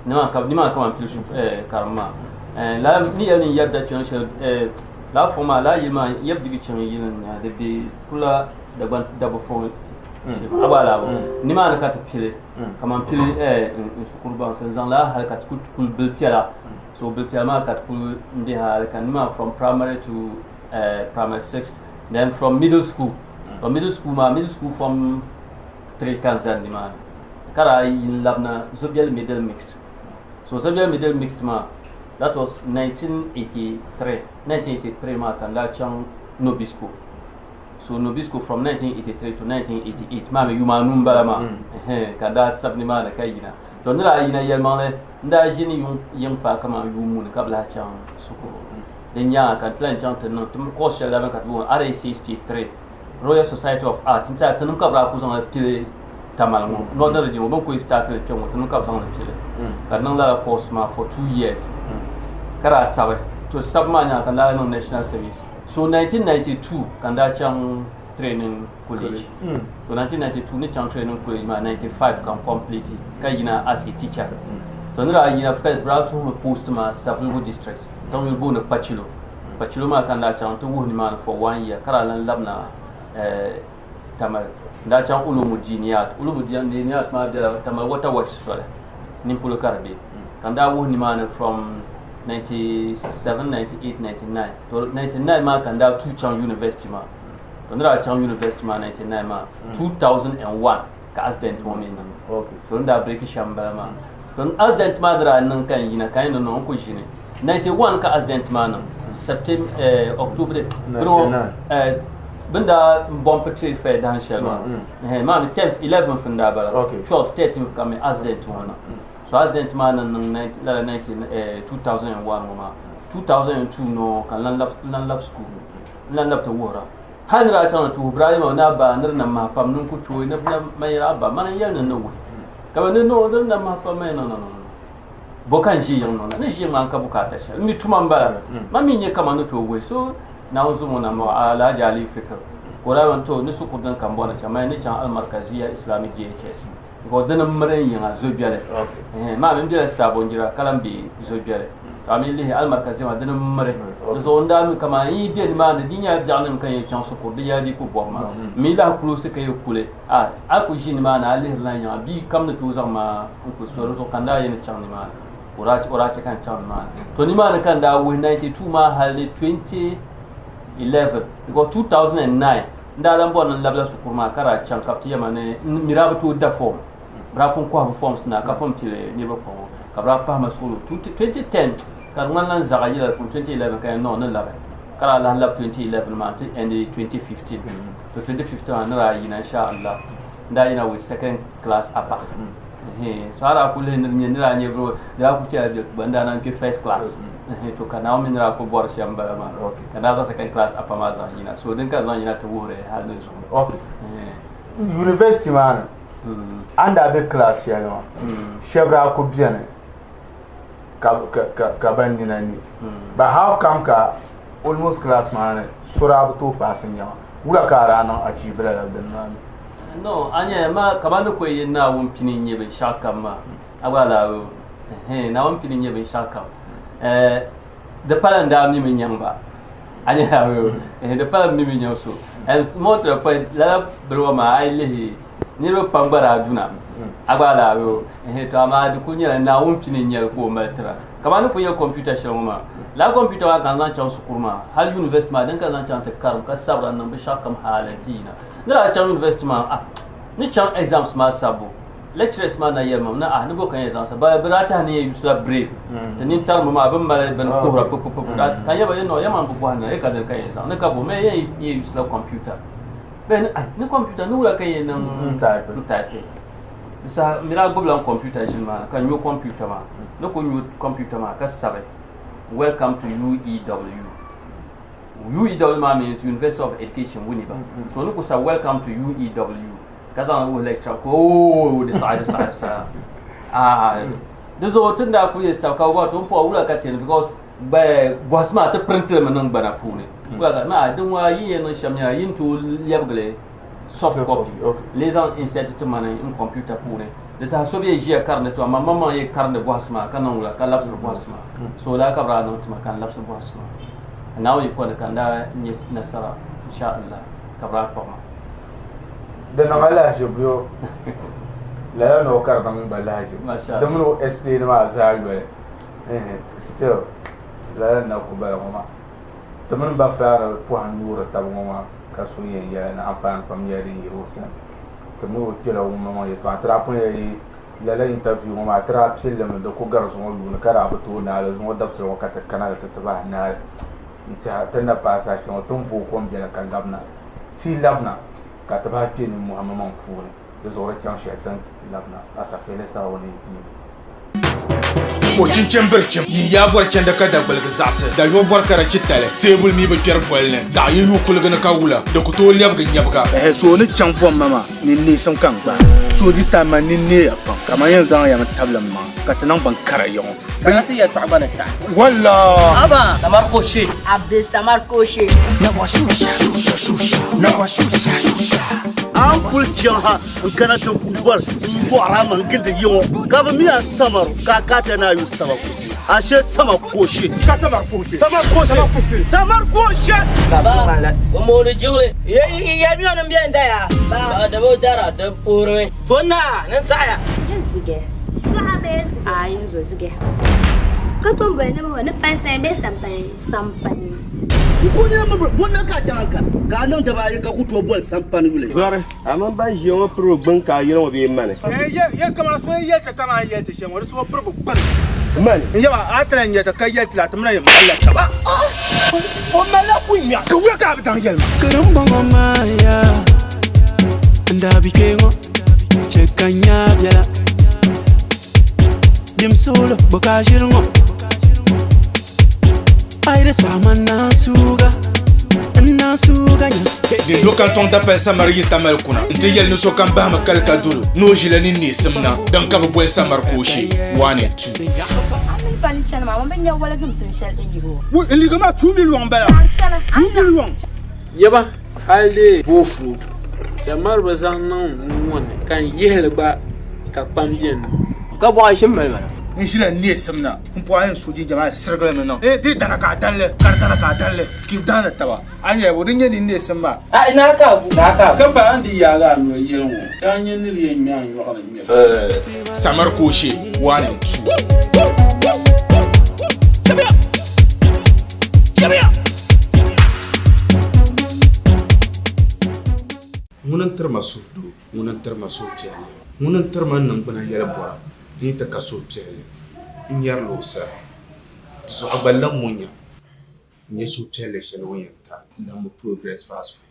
Nimaani ka nimaani ka man pili eh, karim maa. Eh, lala ni yɛli ni n yab dakpɛm shɛli eh, lala fɔŋ maa, lala yili maa n yab digi chaŋ yili n di be kula Dagban dabba fɔŋ shee maa. A gba laa nimaani ka ti pili ka man pili eh, n shikuru baŋsim n zaŋ lala hali ka ti kuli kuli bili piɛla. So bili piɛla maa ka ti kuli n be hali ka nimaani from primary to primary 6 then from middle school from middle school maa middle school form 3 ka n zani nimaani ka daa yi n labina Zobiɛli middle mixed so Zobiɛli middle mixed maa that was 1983 1983 maa ka n daa chaŋ Nobisco so Nobisco from 1983 to 1988 maa mi yuma anu n bala maa ka n daa sabi nimaani ka yina to ni daa yina yɛlimaŋli n daa ʒini yiŋ paai kamani yuun muni ka bi lahi chaŋ shikuru Din nyaaŋa ka n ti lahi chaŋ ti niŋ ti course shɛli daa beni ka ti booni RAC Stage 3, Royal Society of Arts n-tiɛha tinim ka bɛ daa kuli zaŋ li pili Tamale ŋɔ, Northern Region ŋɔ, bɛ ni kuli start li kpe ŋɔ tinim ka bɛ zaŋ li pili ka di niŋ lala course maa for 2 years ka daa sabi. To sabi maa nyaaŋa ka n daa niŋ National Service. So 1992 ka n daa chaŋ training college. So 1992 ni chaŋ training college maa 95 ka n complete ka yina as a teacher. To ni daa yina first bɛ daa tuhimi post maa Savelugu district. Tiŋ yuli booni Kpachilo. Kpachilo maa ka n daa chaŋ nti wuhi nimaani for one year ka daa lan labina Tamale. N daa chaŋ Ulumu Diiniyat. Ulumu Diiniyat maa bela Tamale Water Works soli nimpolo ka di be. Ka n daa wuhi nimaani from 97, 98, 99. To 99 maa ka n daa tuui chaŋ university maa. To ni daa chaŋ university maa 99 maa, 2001 ka accident ŋɔ mi niŋ. So n daa break shɛm m-bala maa. To accident maa ni daa niŋ ka n yina ka n yɛn niŋ n ku ʒini. 91 ka accident maa niŋ September eh, October 99 eh, bin daa bompi trade fair dahin shɛli maa eh, maa mi 10th 11th n daa bala 12 13th ka mi accident ŋɔ niŋ. So accident maa ni niŋ lala 19 eh, 2001 ŋɔ maa 2002 nɔ ka n lan lab school n lan lab ti wuhira hali ni daa chaŋ ni ti wuhi Ibrahima ni a ba ni di na mahi pam ni n ku tooi ni man yɛli a ba mani n yɛli ni n ni wuhi ka bɛ ni no di na mahi pam man no no no bo ka n ʒi yiŋ niŋda ni ʒi yiŋ maa n ka bukaata shɛli n mi tuma n bala man mi nyɛ kaman ni tooi wuhi so Naawuni zuŋɔ na maa Alhaji Aliyu Fikir ka o daa yɛli to ni shikuru din ka n bɔri ni chaŋ man ni chaŋ Almarkaziya Islamic JHS because dini m miri n yiŋa Zobiɛli maa mi n bela Sabonjira ka lahi be Zobiɛli to a mi lihi Almarkaziya maa dini m miri di zuɣu n daa mi kaman n yi be nimaani di nyɛla biɛɣu ni ka n yɛn chaŋ shikuru di yɛla di ku bɔbi ma m mi lahi kuloosi ka yi kuli a a ku ʒi nimaani a lihiri la yiŋa bia kam ni tooi zaŋ ma n kuli so di zuɣu ka n daa yɛn ni chaŋ nimaani o daa chɛ ka n chaŋ nimaani to nimaani ka n daa wuhi 92 maa hali ni 2011 because 2009 n daa lan bɔri ni n labila shikuru maa ka daa chaŋ ka bɛ ti yɛli ma ni n mi daa bi tooi da form bɛ daa pun kɔhi bɛ forms na ka pun pili niriba kpaŋ ŋɔ ka bɛ daa pahi ma suɣulo 2010 ka di ŋmanila n zaɣa yila di puuni 2011 ka yɛn niŋ ni labi ka daa lahi labi 2011 maa nti end 2015 to 2015 maa ni daa yina insha Allah n daa yina with second class upper so a daa kuli lihi ni di nyɛ ni daa nyɛ bro di daa kuli chɛla gba n daa naan kpe first class to ka Naawuni mi ni daa kuli bɔri shɛm m-bala maa ka daa zaŋ second class upper maa zaŋ yina so din ka zaŋ yina ti wuhiri hali ni zuɣu. University maa ni a ni daa be class shɛli maa shɛba daa kuli beni ka ban nina ne but how come ka almost class maa ni so daa bi tooi paasi n-nya ma wula ka a daa niŋ achieve lala dini maa ni? No, a nya ma kamani ni kuli yi Naawuni pini n-nyɛ binshɛɣu kam maa a gba lahi ɛhɛn Naawuni pini n-nyɛ binshɛɣu kam eh, di pala n daa mimi nyaŋ ba a nya ɛhɛn di pala n mimi nyaŋ so and more to the point lala bini ŋɔ maa a yi lihi niriba pam gba daa duna a gba lahi ɛhɛn to amaa di kuli nyɛla Naawuni pini n-nyɛli ka o mali tira Kamani ni kuli yɛli computer shɛli ŋɔ maa, lala computer maa ka n zaŋ chaŋ shikuru maa hali university maa din ka n zaŋ chaŋ ti karim ka sabira n niŋ binshɛɣu kam hali n ti yina. Ni daa chaŋ university maa ah ni chaŋ exams maa sabbu lecturers maa na yɛli ma ni ah ni bo ka n yɛn zaŋ sabi bɛ daa tɛha ni n yɛn use la braille ti nintarimi maa bɛ ni mali bini kuhira pupupupu ka n yɛli ba no ya maa n bi bɔhi na ya ka dini ka n yɛn zaŋ ni ka bo mɛ ya yɛn use la computer bɛ ni ah ni computer ni wula ka n yɛn niŋ n type. Di saha n mi daa gbubila n kompiuta ʒini maa ka n nyo kompiuta maa. Ni ku nyo kompiuta maa ka sabi. Welcome to UEW. UEW maa means University of Education Winneba. So ni ku sa welcome to UEW ka zaŋ wuhi lecturer ka ooo di saɣi di saɣi di saɣi. Ah di zuɣu ti ni daa kuli yɛn sabi ka bɛ bɔri ti o ni pɔi wula ka ti yɛn because bɔhisi maa ti print li mi niŋ gbana puuni. Wula ka maa din ŋɔ yi yɛn niŋ shɛm nyɛla yi ni tooi lɛbigi li soft copy lee zaŋ insert ti ma ni n computer puuni. Di saha so bɛ ʒiya karindi to amaa maŋmaŋ yi karindi bɔhisi maa ka niŋ wula ka labisiri bɔhisi maa. So daa ka bɛ daa niŋ ti ma ka n labisi bɔhisi maa. Naawuni yiko ni ka n daa nya nasara insha Allah ka bɛ daa kpuɣi ma. Di niŋ alahiʒibu lala ni o ka di niŋ gba lahiʒibu di mini o explain maa zaa yoli still lala n na ku bala ŋɔ maa ti mini ba fulaani pɔhim nyuuri taba ŋɔ maa ka so yɛn yɛli ni anfaani pam nyɛla din yiri o sani ti mi o kpɛla ŋun maŋ yɛltɔɣa ti daa pun yɛli lala interview ŋɔ maa ti daa pilli mi di ku gari zuŋɔ yuuni ka daa bi tooi naai li zuŋɔ dabisili ŋɔ ka ti kana ni ti ti bahi naai n tiɛha ti ni na paai saha shɛli ŋɔ ti ni vooi kom biɛla ka labina ti labina ka ti bahi kpe nimmohi maŋmaŋ puuni di zuɣu di chaŋ shɛli ti ni labina Asafeeli Saawuni TV. O chinchin birichim, yin yaa bɔri chandi ka dagbuligi zaɣisi, dayuɣu bɔri ka di chi tali, teebuli mi bi kpɛri voli ni, daɣu yi yuui kuligi ni ka wula, di ku tooi lɛbigi nyɛbiga. Ɛhɛ so ni chaŋ bomma maa ni neesim ka n gbaai so this time man nini neeya pam ka man yɛn zaŋ ya mi tabili m maŋa ka ti niŋ bin kara yiɣi. Kana ti yɛltɔɣa gba ni taɣi. Walla! Aba! Samar Koshe. Abdul Samar Koshe. A ni kuli chaŋ ha n-kana ti ku bɔri m-bɔɣiri a maŋ gindi yi ŋɔ, ka bɛ mi a samaru ka a ka ti ni a yu sama kusi, ashe sama koshe. Samar koshe. Samar koshe. Samar koshe. Baba, o mooni jiŋli. Yɛlimiya ni m beni daya. Ba da bi dara di puhirimi. To naa ni saɣiya. Yin zige. Suɣa bee zige? Aai n zo zige. Ka tom boli ni ŋɔ ni pali sayin bee sampani? Sampani. N kuli nyɛla mabiri bɔnna ka a chaŋ n kara ka a niŋ daba ayi ka ku tooi boli sampani yuli. Zɔri, a mini ban ʒiya ŋɔ piribu gbuni ka a yɛli ŋɔ bee mani? Ye kaman so yi yɛli ti kaman a ni yɛli ti shɛm ŋɔ, di so piribu gbuni. Mani? N yaba, a ti lahi nya ti ka yɛli ti la, ti mi na yɛn malila taba. O malila kunya. Ka wuya ka a bi daŋ yɛli ma? Karimbɔŋɔ maa yaa, n daa bi kpe ŋɔ, chɛ ka n nya biɛla. Dim suɣulo bɔ ka a ʒiri ŋɔ? A yi di saɣi ma n naan suuga, n naan suuga nya. Din do kantɔŋ dapali samari yi Tamale kuna nti yɛli ni sokam bahimi kali ka dolo ni o ʒila ni neesim na din ka bɛ boli samari kooshe 1 and 2. A mini pa ni chani maa, ŋun bi nya waligimsim shɛli din yi o. Wui, n liiga maa 2 million bala, 2 million. Yaba hali dee boofuudu samari bi zaŋ niŋ n ŋɔ ni ka n yihili gba ka kpam beni. Ka bɔɣa ʒim mali ma na. N ʒila neesim na m pɔi a yɛn so jinjam a sirigili mi niŋ. Di dana ka a danli ka di dana ka a danli ka yi daani taba. A nyɛla bo di nyɛ ninneesim maa. Ai naa ka a bu naa ka a bu. Ka pa a ni di yaagi a noli yɛli ŋɔ, ka a nya ni di yɛn ŋme a nyɔɣu ni ŋmɛli. Samari Kooshe 1 and 2. Ŋuni n-tiri ma suhudoo, ŋuni n-tiri ma suhupiɛlli, ŋuni n-tiri ma n niŋgbuna yɛli bɔra, n yi ti ka suhupiɛlli, n nyarila o sani. Di zuɣu a gba lam o nya n-nyɛ suhupiɛlli shɛli o ni yɛn ti a. Lambu Progress Fast Food.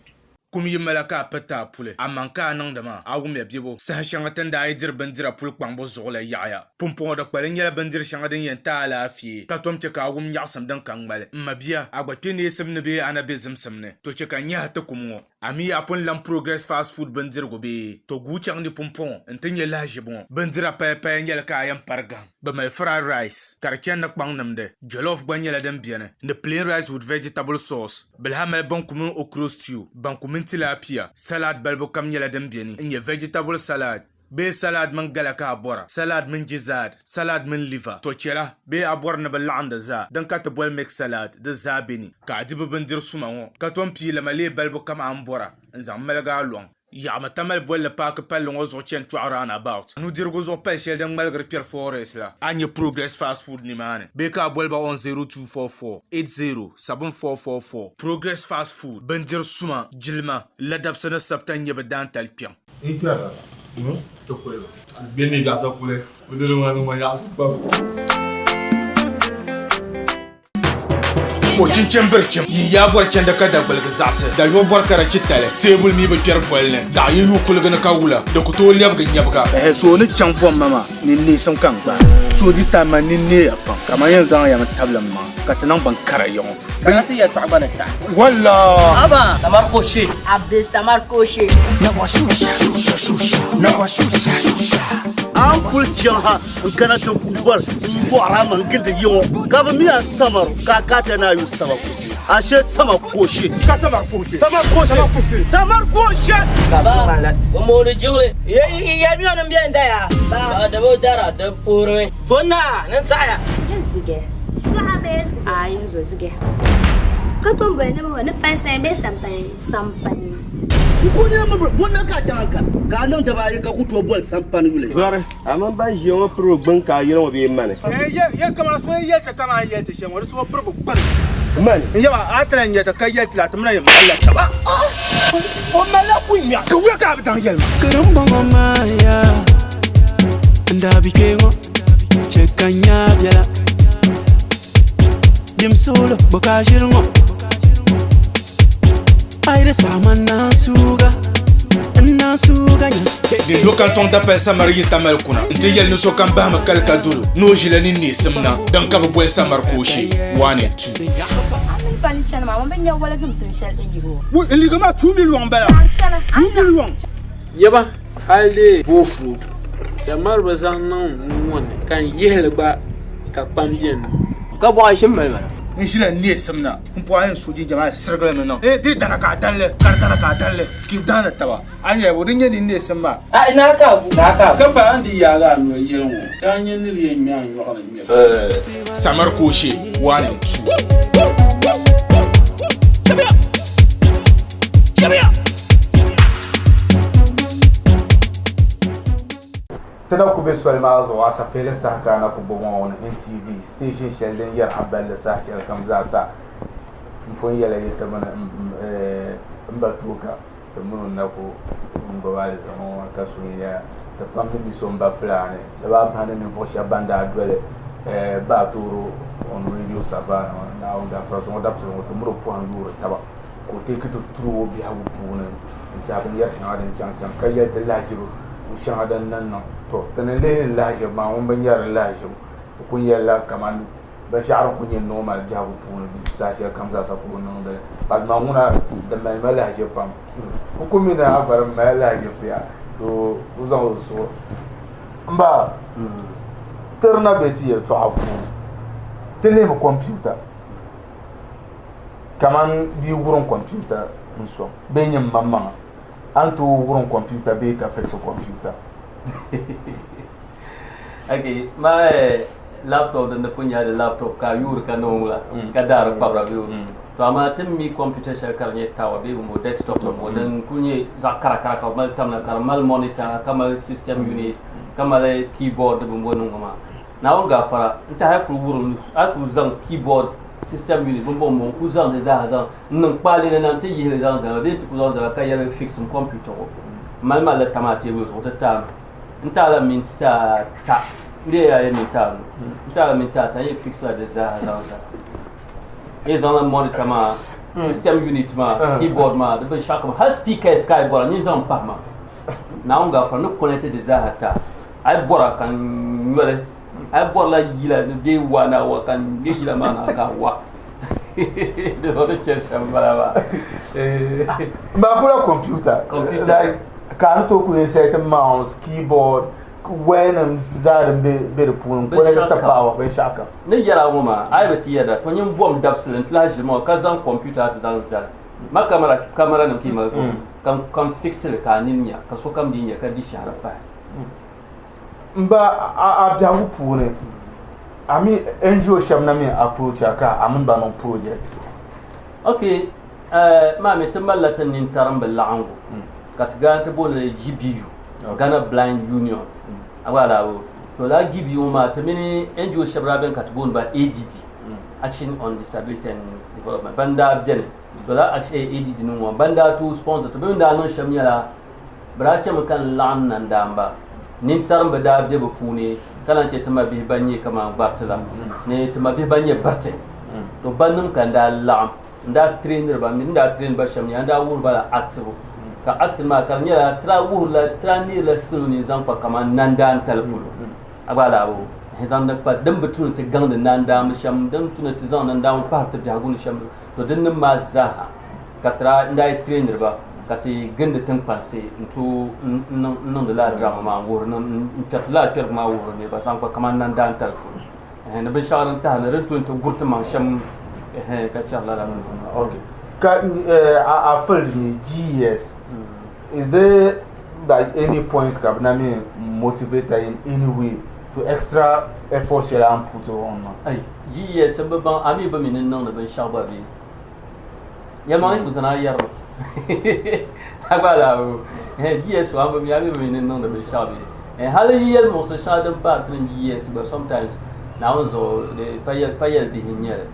Kum yi mali a ka a piriti a puli, amaa ka a niŋdi maa, a wumya bebo. Saha shɛŋa ti ni daa yi diri bindira puli kpaŋbu zuɣu la yaɣiya. Pumpɔŋɔ di kpalim nyɛla bindiri shɛŋa din yɛn ti a alaafee, ka tom chɛ ka a wum nyaɣisim din ka ŋmali. M mabia, a gba kpe neesim ni bee a na be zimsim ni, to chɛ ka n nyahi ti kum ŋɔ. A mi a pun lam Progress Fast Food bindirigu bee? To guui chaŋ ni pumpɔŋɔ nti nya lahiʒibu ŋɔ. Bindira payapaya nyɛli ka a yɛn pari gahim. Bɛ mali fried rice ka di chani ni kpaŋ nimdi. Jollof gba nyɛla din beni ni plain rice with vegetable sauce. Bɛ lahi mali banku mini okro stew, banku mini tilapia. Salad balibu kam nyɛla din beni n-nyɛ vegetable salad bee salad mini gala ka a bɔra, salad mini gizzard, salad mini liver. To chɛla bee a bɔri ni bɛ laɣim di zaa, din ka ti boli mixed salad, di zaa beni. Ka a di bɛ bindiri suma ŋɔ, ka tom pii lama leei balibu kam a ni bɔra n-zaŋ maligi a lɔŋ. Yaɣimi Tamale bolli paaki palli ŋɔ zuɣu chani Tɔɣu Roundabout. Nudirigu zuɣu pali shɛli din ŋmaligiri kpɛri Forest la, a ni nya Progress Fast Food nimaani bee ka a boli ba on 0244 80 7444. Progress Fast Food, bindiri suma, jilima, ladabsi ni sabita n-nyɛ bɛ daantali kpiɔŋ. N kpɛrila ti kuli ba. Bɛ ni biɛɣu kuli, o diri ŋɔ niŋ ma yaɣisi pam. O chinchin birichim, yin yaa bɔri chandi ka dagbuligi zaɣisi, dayuɣu bɔri ka di chi tali, teebuli mi bi kpɛri voli ni, daɣu yi yuui kuligi ni ka wula, di ku tooi lɛbigi nyɛbiga. Ɛhɛ so o ni chaŋ bomma maa ni neesim ka n gbaai so this time man nini neeya pam ka man yɛn zaŋ ya mi tabili m maŋa. Ka ti niŋ bin kara yiŋɔ. Ka ti yɛltɔɣa gba ni taɣi. Walla! Aba! Samar Koshe. Abdul Samar Koshe. A ni kuli chaŋ ha n-kana ti ku bɔri m-bɔɣiri a maŋ gindi yi ŋɔ, ka bɛ mi a samaru ka a kaata ni a yu sama kusi. Ashe sama koshe. Ka samar koshe. Samar koshe. Samar koshe. Ba, o mooni jiŋli. Yɛlimiya ni m beni daya. Ba, di bi dara, di puhirimi. To naa, ni saɣiya. Yɛn zigɛ. Suɣa bee zigɛ? Aai, n zo zigɛ. Ka tom boli ni bɛ ni pali sain bee sampani? Sampani. N ku nina mi bɔ na ka a chaŋ Ankara ka a niŋ daba ayi ka ku tooi boli sampani yuli. Zɔri, a mini ban ʒiya ŋɔ piri o gbuni ka a yɛli ŋɔ bee mani? Ye kaman so yi yɛli ti kaman a ni yɛli ti shɛm ŋɔ, di so piri bi gbuni. Mani? N yaba, a ti lahi nya ti ka yɛli ti la, ti mi na yɛn malila taba. O malila kunya, ka wuya ka a bi daŋ yɛli ma. Karimbɔŋɔ maa yaa, n daa bi kpe ŋɔ, chɛ ka n nya biɛla. Dim suɣulo, bɔ ka a ʒiri ŋɔ? A yi di saɣi ma n naan suuga, n naan suuga nya. Di lo ka tɔŋ dapali samari yi Tamale kuna nti yɛli ni sokam bahimi kali ka dol o ni o ʒila ni neesim na din ka bɛ boli samari kooshe 1 and 2. A mini pa ni chani maa, ŋun bi nya waligimsim shɛli n yihi o. Wui, n liiga maa 2 million m-bala, 2 million. Yaba hali dee boofurooto samari bi zaŋ niŋ n ŋɔ ni ka n yihili gba ka kpam beni. Ka bɔɣa ʒim mali mana. N ʒila neesim na m-pɔhi a yɛn so jinjam a sirigili mi niŋ. Di dana ka a dan li, ka di dana ka a dan li, ka yi dahindi taba. A ni yɛli bo, di nyɛ ninneesim maa. Ai, naa ka a bu, naa ka a bu. Ka pa a ni di yaagi a noli yɛli ŋɔ, ka a nya ni di yɛn ŋme a nyɔɣu ni ŋmɛbu. Samari Kooshe 1 and 2. Ti na ku be soli maa zuɣu asafeeli saha ka a na ku bo ŋɔ ni NTV station shɛli din yɛri a balli saha shɛli kam zaa sa m pun yɛla yi ti mini m ba Tooka ti mini o na ku n-gbubi alizama ŋɔ ka suhi ya ti pam ni bi so m ba Fulaani di baa bahi ni ninvuɣ shɛba ban daa doli Baa Tooro on Radio Savannah ŋɔ Naawuni gaafara zuŋɔ dabisili ŋɔ ti miri o pɔhim yuuri taba ka o teeki ti turi o biɛhigu puuni n-tɛha binyɛr shɛŋa din chaŋ chaŋ ka yɛli ti lahiʒibu shɛŋa din niŋ niŋ. Tɔ! Ti ni lihi lahiʒibu maa ŋun bi nyari lahiʒibu o kul yɛlila kaman binshɛɣu din kul nyɛ normal biɛhigu puuni saha shɛli kam zaasa ka o niŋdi li. But man ŋuna di mali ma lahiʒibu pam. N kul mi ni a gba di mali lahiʒibu ya so o zaŋ o suhu m ba tiri na be ti yɛltɔɣa puuni ti lihimi computer kaman bia wurim computer n-sɔŋ bee nyin maŋmaŋa a ni tooi wurim computer bee ka fix computer. Okay, ma laptop din di pun nyɛla di laptop ka a yuuri ka niŋ la ka daari kpabira bee to amaa ti mi computer shɛli ka di nyɛ tower bee bimbo desktop nim ŋɔ din kuli nyɛ zaɣ kara kara ka bi mali tamla ka di mali monitor ka mali system unit ka mali keyboard bimbo nim ŋɔ maa Naawuni gaafara n tiɛha a yi kuli wurim a yi kuli zaŋ keyboard system unit bimbo ŋɔ n kuli zaŋ di zaaha zaŋ n niŋ kpaali ni na n ti yihili zaŋ zali bee n ti kuli zaŋ zali ka yɛli fix m computer ŋɔ mali malli tam a teebuli zuɣu ti taami n taala minti ata n bee yaa minti anu n taala minti ata n yɛn fix la di zaaha zaŋ zali n yɛn zaŋla monitor maa system unit maa keyboard maa di binshaɣu kam hali speakers ka a yi bɔra nyin zaŋ pahi ma Naawuni gaafara ni connect di zaaha ta a yi bɔra ka n nyɔli a yi bɔrila yila ni bee wa na wa ka n ŋmɛ yila maa na ka a wa di zuɣu ti chɛri shɛm bala maa Maa kula computer. Computer. Like ka a ni tooi kuli insert mouse, keyboard, wayanim zaa din be be di puuni n connect ti power binshɛɣu kam. Ni yɛra ŋɔ maa a yi bi ti yɛda to nyin bom dabisili n ti lahi ʒili maa ka zaŋ computer ti zaŋ zali ma kamara kamara nim ti mali ka ka n fixili ka a nini nya ka sokam di nya ka di shɛhira pahi. M ba a biɛhigu puuni a mi NGO shɛba na mi approach a ka a mini ba niŋ project? Ok, maa mi ti malila ti nintarimbi laɣingu ka ti gana ti booni li GBU, Ghana Blind Union. A gba alaabo. To lala GBU ŋɔ maa ti mini NGO shɛba daa beni ka ti booni ba ADD, Action on Disability and Development, ban daa beni. To lala ADD nim ŋɔ ban daa tooi sponsor ti bɛ ni daa niŋ shɛm nyɛla Bɛ daa chɛmi ka n laɣim nandaamba. Nintarimba daa be bɛ puuni, ka lan chɛ ti mabihi ban nyɛ kaman gbariti la ni ti mabihi ban nyɛ biriti. To bannim ka n daa laɣim. N daa tireeniri ba mi. N daa tireeni ba shɛm nyɛla, n daa wuhiri ba la actibu. Ka acting maa ka di nyɛla ti daa wuhirila, ti daa neerila salo ni zaŋ kpa kaman nandaantali polo. A gba alaabo. Zaŋdi kpa din bi tu ni ti gaŋdi nandaamba shɛm, din tu ni ti zaŋ nandaamba pahiri ti biɛhigu ni shɛm, to din nim maa zaaha ka ti daa n daa yi trainiri ba ka ti gindi tiŋkpansi n-tooi n niŋdi lala drama maa n-wuhiri n kpɛriti lala kpɛrigu maa wuhiri niriba zaŋ kpa kamani nandaantali puuni ni binshɛɣu din tahi ni din tu ni ti guri ti maŋ shɛm ka chɛri lala maa. Okay. Ka a field mi GES, is there like any point ka bɛ na mi motivate in any way to extra effort shɛli a ni put on maa? Ai, GES bi baŋ a mi bi mi ni niŋdi binshɛɣu gba bee? Yɛlimaŋli ku zani a yɛrimi a gba laa GES a bi mi a mi bi mi ni niŋdi binshɛɣu bee? Hali yi yɛli muɣisi shɛŋa din paai ti ni GES gba sometimes Naawuni zuɣu di pa yɛli bihi n nyɛli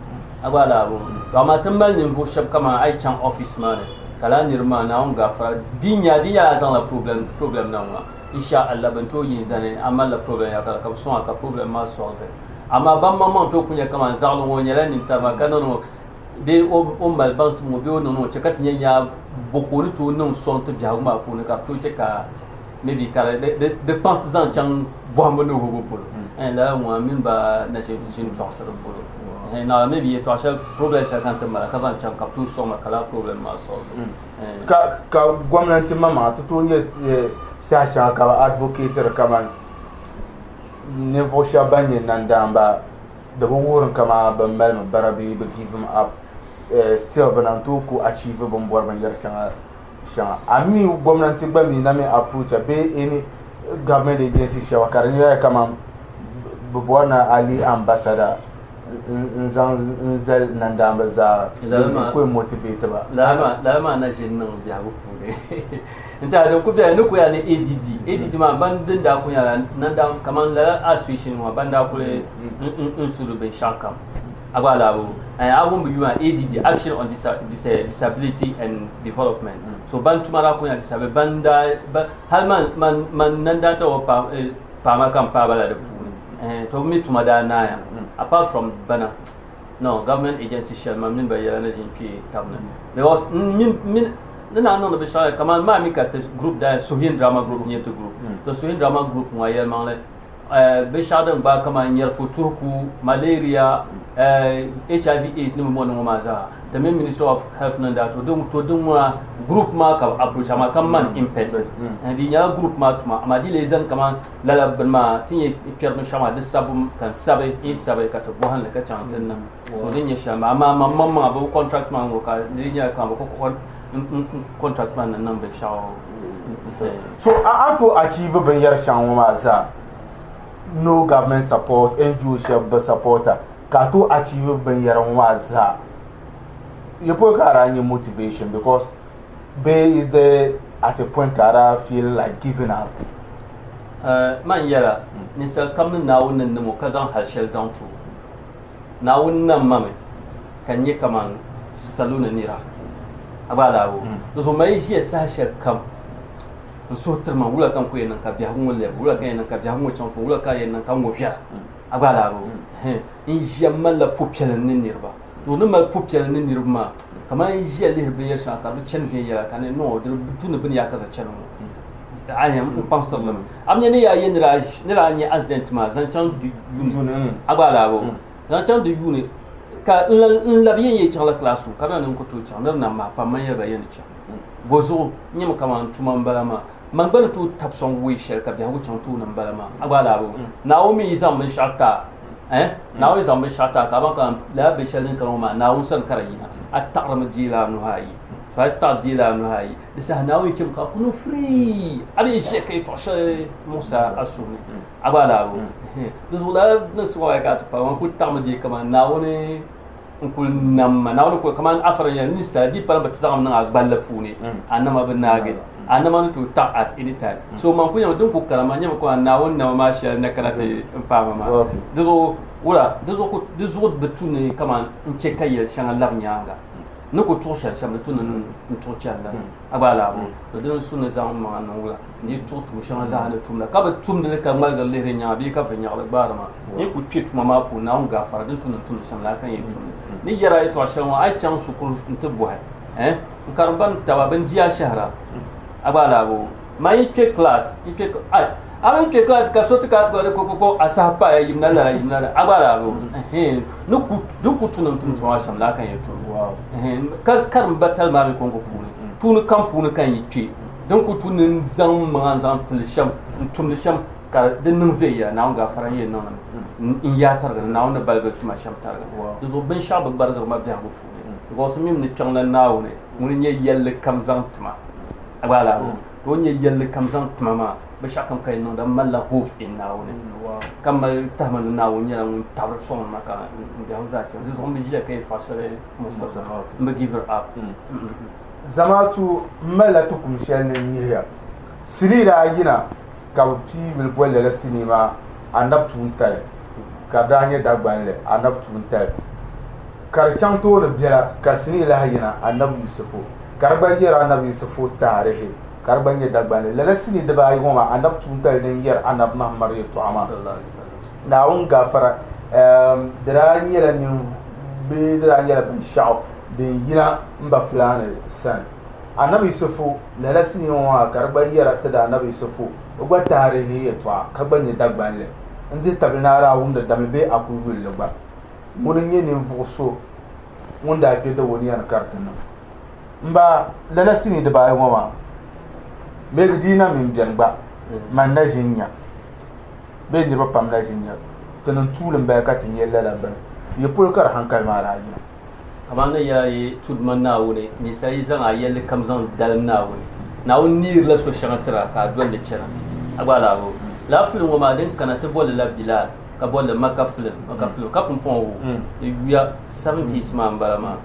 a gba laa to amaa ti mali ninvuɣu shɛba kamani a yi chaŋ office maa ni ka lala niriba maa Naawuni gaafara bia nya di nyɛla a zaŋla problem problem na ŋɔ insha Allah bɛ ni tooi yi n-zani a malila problem yaɣa ka bɛ sɔŋ a ka problem maa solve amaa ban maŋmaŋ tooi ku nya kamani zaɣili ŋɔ o nyɛla nintarima ka niŋdi ŋɔ bee o mali baŋsim ŋɔ bee o niŋdi ŋɔ chɛ ka ti nya nyaa bɔ ka o ni tooi niŋ sɔŋ ti biɛhigu maa puuni ka di tooi chɛ ka maybe ka di kpaŋsi zaŋ chaŋ bɔhimbu ni wuhibu polo lala ŋɔ mini ba na ʒi n-tɔɣisiri polo naɣila maybe yɛltɔɣa shɛli problem shɛli ka n ti mali ka zaŋ chaŋ ka bɛ tooi sɔŋ ma ka lala problem maa solve. Ka gomnanti maŋmaŋa ti tooi nyɛ saha shɛŋa ka bɛ advocate kamani ninvuɣ shɛba ban nyɛ nandaamba di bi wuhiri kaman bɛ malimi bara bee bɛ give up still bɛ na tooi ku achieve bɛ ni bɔri binyɛr shɛŋa. A mi gomnanti gba mi na mi approach a bee any government agency shɛba ka di nyɛla kaman bɛ bɔri ni a leei ambassador n-zaŋ n-zali nandaamba zaa din ku yɛn motivate ba. Lala maa na ʒi n-niŋ biɛhigu puuni. N tɛha din kuli beni ni kuli yaa ni ADD. ADD maa ban din daa kuli nyɛla nandaamba kaman lala association ŋɔ ban daa kuli n su di binshɛɣu kam. A gba alabu a wum bi yuma ADD Action on Disability and Development. So ban tuma daa kuli nyɛla disability ban daa hali man man nandaanta ŋɔ paama ka n paai ba la di puuni. To bi mi tuma daa naaya apart from bana no government agency shɛli man mini ba yɛla ni ʒin kpe tabi ni because n mini ni naan niŋdi binshɛɣu kamani maa mi ka ti group daa Suhin drama group nyɛ ti group to Suhin drama group ŋɔ yɛlimaŋli binshɛɣu din gbaai kamani nyɛrifu tuhiku malaria HIV AIDS ni mɔni ŋɔ maa zaa ti mini Ministry of Health ni daa to din to din ŋuna group maa ka bi approach amaa ka man in person di nyɛla group maa tuma amaa di lee zani kamani lala bini maa ti ni kpɛri binshɛɣu maa di sabbu ka n sabi n sabi ka ti bɔhim li ka chaŋ ti niŋ so din nyɛ shɛli maa amaa man maŋmaŋa bi contract maa ŋɔ ka di nyɛla kamani bi contract maa ni niŋ binshɛɣu. So a ni tooi achieve binyɛri shɛŋa ŋɔ maa zaa no government support NGO shɛba bi support a ka a tooi achieve binyɛra ŋɔ maa zaa ya polo ka a daa nyɛ motivation because bee is there at a point ka a daa feel like giving up? Man yɛla ninsal kam ni Naawuni ni niŋ o ka zaŋ hal shɛli zaŋ ti o. Naawuni nam ma mi ka n nyɛ kaman salo ni nira. A gba alaabo. Di zuɣu ma yi ʒiya saha shɛli kam n suhu tiri ma wula ka n ku yɛn niŋ ka biɛhigu ŋɔ lɛbi, wula ka n yɛn niŋ ka biɛhigu ŋɔ chaŋ tooni, wula ka n yɛn niŋ ka ŋɔ viɛla. A gba alaabo. N ʒiya malila pupiɛlli ni niriba. Di ni mali pupiɛlli ni niriba maa kamani n ʒiya lihiri binyɛr shɛŋa ka di bi chani viɛnyɛla ka ni no di bi tu ni bini yaa ka zaŋ chani ŋɔ. A yɛn n kpaŋsiri li mi. A bi nya ni yaa ye ni daa nya accident maa zaŋ chaŋ di yuuni a gba alaabo zaŋ chaŋ di yuuni ka n labi yɛn yee chaŋla class ka bɛ ni n ku tooi chaŋ ni di na mahi pam man yɛli ba yɛn ni chaŋ bɔ zuɣu n nyami kamani tuma n bala maa man gba ni tooi tabi sɔŋ wee shɛli ka biɛhigu chaŋ tooni n bala maa a gba alaabo Naawuni mi yi zaŋ binshɛɣu ti a eh Naawuni yi zaŋ binshɛɣu ti a ka a baŋ ka lala binshɛli din kana ŋɔ maa Naawuni sani ka di yina a taɣirimi deela a nuhi ayi so a yi taɣi deela a nuhi ayi di saha Naawuni yi chɛmi ka a ku niŋ free a bee ʒiya ka yɛltɔɣa shɛli muɣisi a suhu ni a gba alaabo di zuɣu lala niŋsim ŋɔ ka a ti paai ŋɔ ku taɣimi deei kamani Naawuni n kuli nam ma Naawuni kuli kamani afara nyɛla ninsala di pala bi ti zaŋmi niŋ a gballi puuni a nama bi naagi a nama ni tooi taɣi at any time so man ku nyɛmi din ku kana maa nyɛmi kamani Naawuni nama maa shɛli na kana ti n paai ma maa di zuɣu wula di zuɣu bi tu ni kamani n chɛ ka yɛli shɛŋa labi nyaanga ni ku tuɣi shɛli shɛm di tu ni n tuɣi chɛni la a gba alaabo to dini n-su ni zaŋ maŋa niŋ wula n-dii tuɣi tuun shɛŋa zaa ni tum la ka bi tumdi li ka ŋmaligiri lihiri nyaŋa bee ka viɛnyɛɣili gbaari ma n yi kuli kpe tuma maa puuni Naawuni gaafara din tu ni n tumdi shɛm laa ka n yɛn tumdi ni yɛri a yɛtɔɣ shɛli ŋɔ a yi chaŋ shikuru nti bɔhi eh n karimba ni taba bɛn di a shɛhira a gba alaabo man yi kpe class n kpe ai A mini kpe class ka so ti ka ti ko ko ko a saha paaya yimna lala yimna lala a gba laa bo ni ku din ku tu ni tum tuma shɛm laa ka n yɛn tum ka karim ba tali maa mi konko puuni tuuni kam puuni ka n yi kpe din ku tu ni n zaŋ n maŋa n zaŋ tili shɛm n tumdi shɛm ka di niŋ viɛnyɛla Naawuni gaafara n yɛn niŋ li mi n yaa tarigi ni Naawuni ni baligi tuma shɛm tariga di zuɣu binshɛɣu bi gbarigiri ma biɛhigu puuni because n mi ni kpiɔŋ la Naawuni ŋuni n-nyɛ yɛlli kam zaŋ tima a gba laa to o ni nyɛ yɛlli kam zaŋ tima maa binshɛɣu kam ka yi niŋda m malila hope in Naawuni ka mali tahima ni Naawuni nyɛla ŋun tabiri sɔŋdi ma ka n biɛhigu zaa chani di zuɣu m bi ʒiya ka yɛltɔɣa shɛli muɣisiri ma m bi give up. Zamaatu m malila ti kum shɛli ni n yihiya sinii daa yina ka bɛ pii yuli boli lala sinii maa Anabi Tuuntali ka di daa nyɛ Dagbanli Anabi Tuuntali ka di chaŋ tooni biɛla ka sinii lahi yina Anabi Yusufu ka di gba yɛri Anabi Yusufu taarihi ka di gba nyɛ Dagbanli. Lala sinii dibaayi ŋɔ maa Anabi Tuuntali din yɛri Anabi Mahamadu yɛltɔɣa maa Naawuni gaafara di daa nyɛla bee di daa nyɛla binshɛɣu din yina m ba Fulaani sani. Anabi Yusufu lala sinii ŋɔ maa ka di gba yɛra ti da Anabi Yusufu o gba taarihi yɛltɔɣa ka gba nyɛ Dagbanli. N dihi tabili ni a daa wumdi damli bee a kuli yuli li gba. Ŋuni n-nyɛ ninvuɣ so ŋun daa kpe Dawoniya ni ka di ti niŋ. M ba lala sinii dibaayi ŋɔ maa maybe di yi na mi m-beni gba man na ʒi n-nya bee niriba pam na ʒi n-nya ti niŋ tuuli m-bala ka ti nya lala bini yi polo ka di hankali maa daa yina. Kaman ni yɛla yi tudu ma Naawuni, ninsal yi zaŋ a yɛlli kam zaŋ dalim Naawuni, Naawuni neerila so shɛŋa tir a ka a doli li chana. A gba alaabo. Lala filim ŋɔ maa din kana ti boli li la Bilal ka boli li Maka filim, Maka filim ka pumpɔŋɔ wuhi di yuya 70s maa m-bala maa.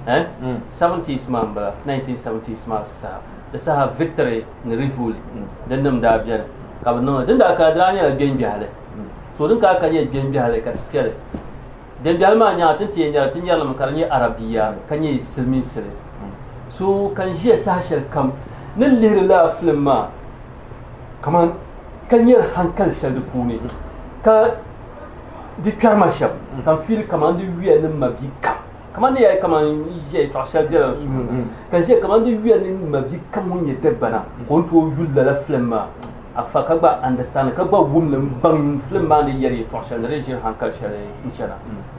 Eh? 70s maa m-bala, 1970s maa saha. Di saha Victory ni Rivoli din nim daa beni ka bɛ niŋ li. Din daa kana di daa nyɛla gbengbɛhili. So din kana ka nyɛ gbengbɛhili ka ti kpɛli. Gbengbɛhili maa nyaŋa ti ni ti yɛn nyɛri ti nyɛri li mi ka di nyɛ Arabiya ka nyɛ silimiinsili. So ka n ʒiya saha shɛli kam ni lihiri lala filim maa kaman ka nyɛri hankali shɛli di puuni ka di kpɛri ma shɛm ka n fiili kaman di yuya ni m mabia kam kaman ni yɛli kaman n ʒiya yɛltɔɣa shɛli bela n suhu ni ka n ʒiya kaman di yuya ni m mabia kam ŋun nyɛ Dagbana ka o ni tooi yuli lala filim maa afa ka gba understand ka gba wum li n-baŋ filim maa ni yɛri yɛltɔɣa shɛli ni di ʒiri hankali shɛli n-chana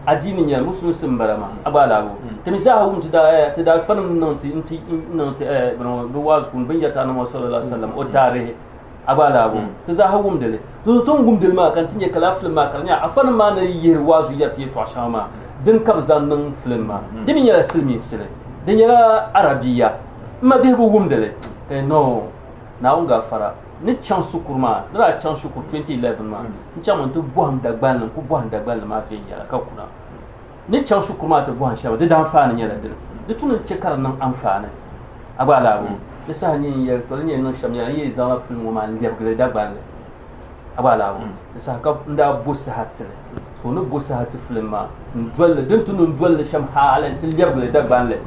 adiini n-nyɛli musulinsi m-bala maa a gba alaabo ti mi zaaha wum ti daa ti daalifanim ni niŋ ti n-ti niŋ ti bini ŋɔ bɛ waazu puuni bɛ ni yɛri ti Annabi Muhammad sallallahu alaihi wasallam o taarihi a gba alaabo ti zaaha wumdi li di zuɣu ti ni wumdi li maa ka n ti nya ka lala filim maa ka di nyɛla afanim maa ni yihiri waazu yɛri ti yɛltɔɣa shɛŋa maa dini ka bɛ zaŋ niŋ filim maa di mi nyɛla silimiinsili di nyɛla Arabiya m ma bihi bi wumdi li ka no Naawuni gaafara ni chaŋ shikuru maa ni daa chaŋ shikuru 2011 maa n chaŋmi n ti bɔhim Dagbanli n ku bɔhim Dagbanli maa viɛnyɛla ka kuna ni chaŋ shikuru maa ti bɔhim shɛm di daanfaani nyɛla dini di tu ni che ka di niŋ anfaani a gba alaabo di saha nyɛ n yɛli to di ni yɛn niŋ shɛm nyɛla n yɛn zaŋla filim ŋɔ maa n lɛbigi li Dagbanli a gba alaabo di saha ka n daa bo saha tili so ni bo saha ti filim maa n dolli din tu ni n dolli shɛm hali n ti lɛbigi li Dagbanli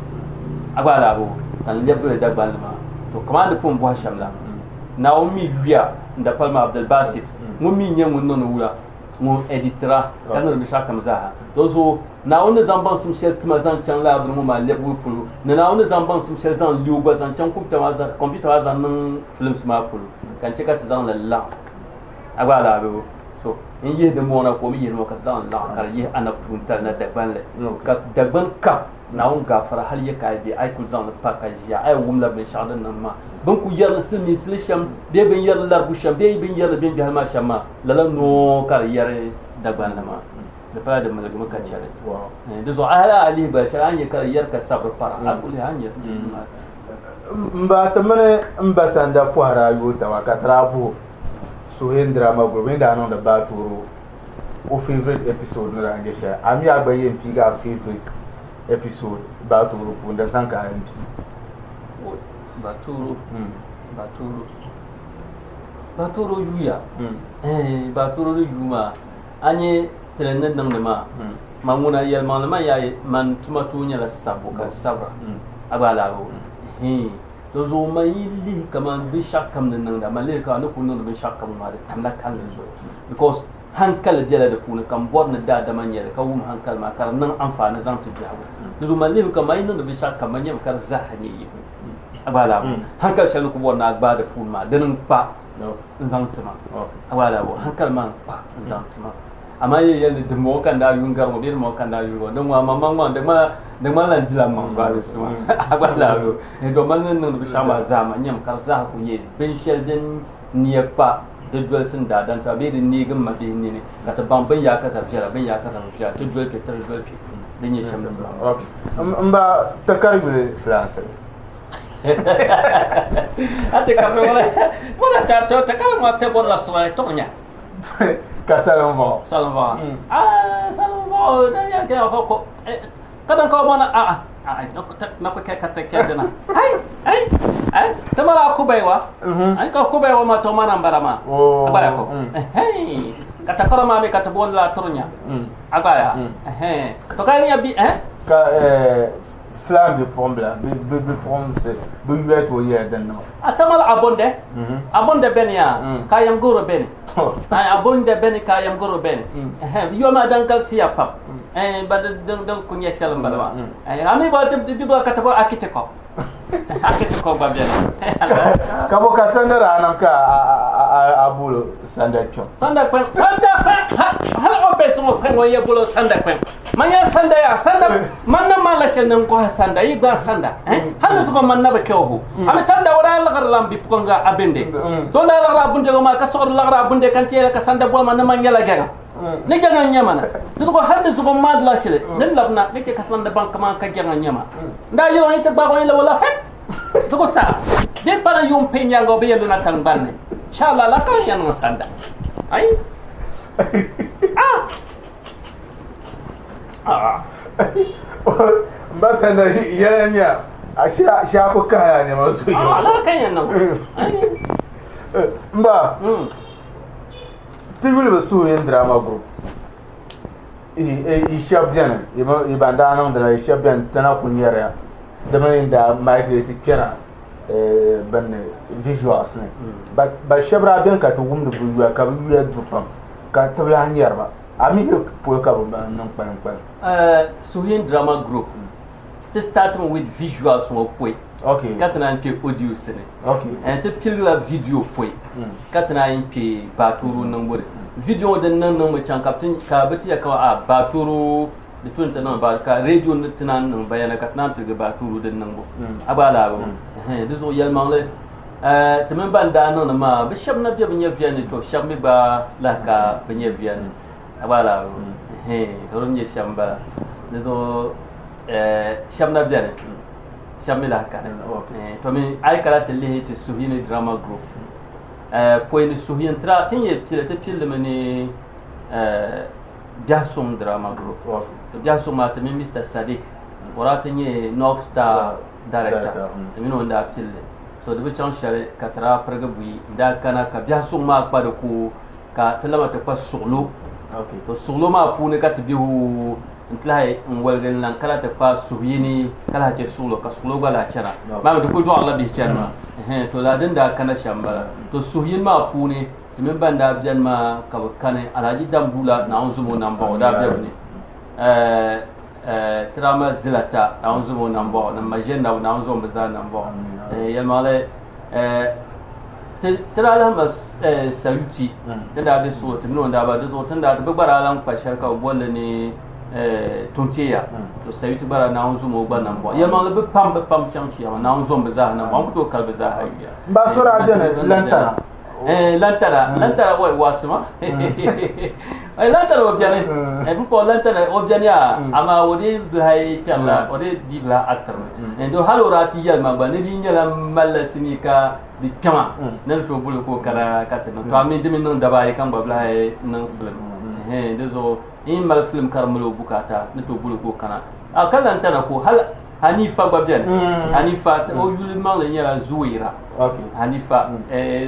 a gba alaabo ka n lɛbigi li Dagbanli maa to kamani di pun bɔhi shɛm la Naawuni mi yuya n dapali maa Abdulbasit ŋun mi nyɛ ŋun niŋdi wula ŋun ɛditira ka niŋdi binshɛɣu kam zaaha di zuɣu Naawuni ni zaŋ baŋsim shɛli tima zaŋ chaŋ lala bini ŋɔ maa lɛbigibu polo ni Naawuni ni zaŋ baŋsim shɛli zaŋ li o gba zaŋ chaŋ kɔmputa maa zaŋ niŋ filimsi maa polo ka n chɛ ka ti zaŋ li laɣim a gba alaabo so n yihi dimbɔŋɔ na ka o mi yihi dimbɔŋɔ ka ti zaŋ li laɣim ka di yihi anabi tuuntali na Dagbanli ka Dagbani kam Naawuni gaafara hali ya ka a yi be a yi kuli zaŋ li pa ka ʒiya a yi wumla binshɛɣu din niŋ maa bɛ ni kuli yɛri li silimiinsili shɛm bee bɛ ni yɛri li larigu shɛm bee bɛ ni yɛri li bɛn biɛhili maa shɛm maa lala noo ka di yɛri Dagbanli maa di pala di miligimi ka chɛli di zuɣu a hali a lihi gba shɛli a ni nya ka di yɛri ka sabiri para a kuli lihi a ni nya M ba ti mini m ba sanda pɔhiri a yooi taba ka ti daa buhi Suheen drama group bɛ ni daa niŋdi Baatooro o favourite episode ni daa nyɛ shɛli a mi a gba yɛn piigi a favourite episode Baatooro puuni di zaŋ ka a yɛn pii. Baatooro Baatooro Baatooro yuya Baatooro di yuu maa a nyɛ tili ni niŋdi maa man ŋuna yɛlimaŋli man yaa man tuma tooi nyɛla sabbu ka n sabira a gba alaabo di zuɣu man yi lihi kaman binshɛɣu kam ni niŋda man lihi ka ni kuli niŋdi binshɛɣu kam maa di tamla kalinli zuɣu because hankali bela di puuni ka n bɔri ni daadama nyɛli ka wum hankali maa ka di niŋ anfaani zaŋ ti biɛhigu di zuɣu man lihi ka man yi niŋdi binshɛɣu kam man nyɛmi ka di zaaha nyɛ yim. A gba laabo hankali shɛli ni ku bɔri ni a gbaai di puuni maa dini n kpa n zaŋ tima. A gba laabo hankali maa n kpa n zaŋ tima. Amaa yi yɛli ni dimbɔŋɔ ka n daa yuun gari ŋɔ bee dimbɔŋɔ ka n daa yuun gari ŋɔ, din ŋɔ amaŋmaŋ maa di ŋmanila di ŋmanila n dila m maŋ zuɣu maa. A gba laabo dɔn mali ni niŋdi binshɛɣu maa zaa maa nyam ka di zaa ku nyɛ binshɛli din nia kpa di dolisi n daadam taba bee di neegi m mabihi nini ka ti baŋ bin yaa kaza viɛla bin yaa kaza bi viɛla ti doli kpe ti di doli kpe din nyɛ shɛm ni Ok. M ba takari yuli filaansi. A ti karili wala wala ta to takari ŋɔ ti bɔrila sɔrɔ tɔŋ nya. Ka salim vɔɣu. Salim vɔɣu. Ah salim vɔɣu da ya ga ko ko ka dan ka mana a a na ko ke ka te ke dina. Ai ai ai ta mala ku baiwa. Ai ka ku baiwa ma to mana mbara ma. Agbaya ko. Eh ka takara ma me ka to bon la turnya. Agbaya. Eh to ka nya bi eh Ka filan bipuɣimbila bipuɣinsi bi yuya ti o yɛla din nima. A tamal abonde abonde beni ya ka yam goro beni ay abonde beni ka yam goro beni yo ma dan kal siya pam eh ba din din kunya chalam bala ma ami ba ti bi ba ka ta ba akite ko akite ko ba beni Ka bo ka sanda daa niŋ ka a bolo sanda kpɛm. Sanda kpɛm sanda kpɛm hal o be suŋo kpɛm o ye bolo sanda kpɛm man ya sanda ya sanda man na ma la shɛli ni n kɔhi sanda yi gba sanda hal ni zuɣu man na bi kɛ o ami sanda o daa liɣiri la n bipuɣinga a binde to daa liɣiri a bundego maa ka suɣuri liɣiri a bunde ka n ti yɛli ka sanda boli ma ni man nyɛla gɛŋa ni gɛŋa n nyɛ ma na di zuɣu hal ni zuɣu n maandi la shɛli ni n labina ni kɛ ka sanda baŋ kaman ka gɛŋa n nyɛ ma n daa yɛli o ni ti gbaagi o ni la o la fɛp zuɣu saa din pana yuun pɛ nyaaŋa o bi yɛn luna tiŋgbani ni inshallah la ka n yɛn niŋ sanda ai ah ah N ba sanda yɛla nya a shia ku kahila nɛma zuɣu. Ah la ka yɛn niŋ N ba ti yuli bi suhuyin drama group yi shɛba beni yi ban daa niŋdila yi shɛba beni ti na kuli nyɛriya di mini daa migrate kpɛna bini visuals ni ba shɛba daa beni ka ti wumdi bɛ yuya ka bɛ yuya du pam ka ti bi lahi nyɛri ba a mi bɛ polo ka bɛ niŋ kpalim kpalim. Suhuyin drama group ti starting with visuals ŋɔ pɔi Okay. ka ti naan kpe audios ni. Okay. Ti piligila video pɔi ka ti naan kpe baatooro niŋbu ni. Video ŋɔ din niŋ niŋmi chaŋ ka bɛ ti ya kama a baatooro di tu ni ti niŋ ba ka radio ni ti naan niŋ bayana ka ti naan piligi baatooro din niŋbu. A gba alaaba ŋɔ. Di zuɣu yɛlimaŋli ti mini ban daa niŋdi maa bɛ shɛba na be bɛ nyɛviya ni to shɛba mi gba lahi ka bɛ nyɛviya ni. A gba alaaba ŋɔ. To di ni nyɛ shɛm m-bala. Di zuɣu shɛba na beni shɛba mi lahi kani. To mi a yi kana ti lihi ti Suhuyini Drama Group pɔi ni Suhuyini tira ti ni yɛn pili ti pilimi ni Biɛhisuŋ Drama Group. To Biɛhisuŋ maa ti mini Mister Sadiq o daa ti nyɛ North Star Director ti mini o n-daa pili li. So di bi chaŋ shɛli ka ti daa pirigi buyi n-daa kana ka Biɛhisuŋ maa kpa di ko ka ti lama ti kpa suɣulo. To suɣulo maa puuni ka ti be huu n-ti lahi n woligi n-lan kana ti kpa suhuyini ka lahi che suɣulo ka suɣulo gba lahi chana. Maa mi di kuli dɔɣirila bihi chani maa. Ɛhɛn to lala din daa kana shɛm m-bala. To suhuyini maa puuni ti mini ban daa beni maa ka bɛ kani Alhaji Dambuula Naawuni zom o nambɔɣu o daa be bɛ ni. Ɛɛ ɛɛ ti daa mali Zilata Naawuni zom o nambɔɣu ni Maʒɛnabu Naawuni zom bɛ zaa nambɔɣu. Ɛɛ yɛlimaŋli ɛɛ ti ti daa lahi mali saluti din daa be suɣu ti mini o daa ba di zuɣu ti ni daa bɛ gba daa lahi kpa shɛli ka bɛ bolli ni tunteya to saluti gba daa Naawuni zom o gba nambɔɣu yɛlimaŋli bɛ pam bɛ pam chaŋ chiyaama Naawuni zom bɛ zaaha nambɔɣu n ku tooi kali bɛ zaaha yuya. M ba so daa beni lantana. Lantana lantana wai wasima lantana o beni bɛ lantana o beni yaa amaa o dii bilahi kpɛrila o dii dii bilahi actor mi do hali o daa ti yɛli ma gba ni di nyɛla m malila sinii ka di kpɛma ni di tooi boli ka o kana ka ti niŋ to a mi di mi niŋ daba ayi ka n gba bilahi niŋ filim di zuɣu n yi mali filim ka di mali o bukaata ni tooi boli ka o kana a ka lantana ko hali Hanifa gba beni. Hanifa o yuli maŋli nyɛla Zuwaira. Hanifa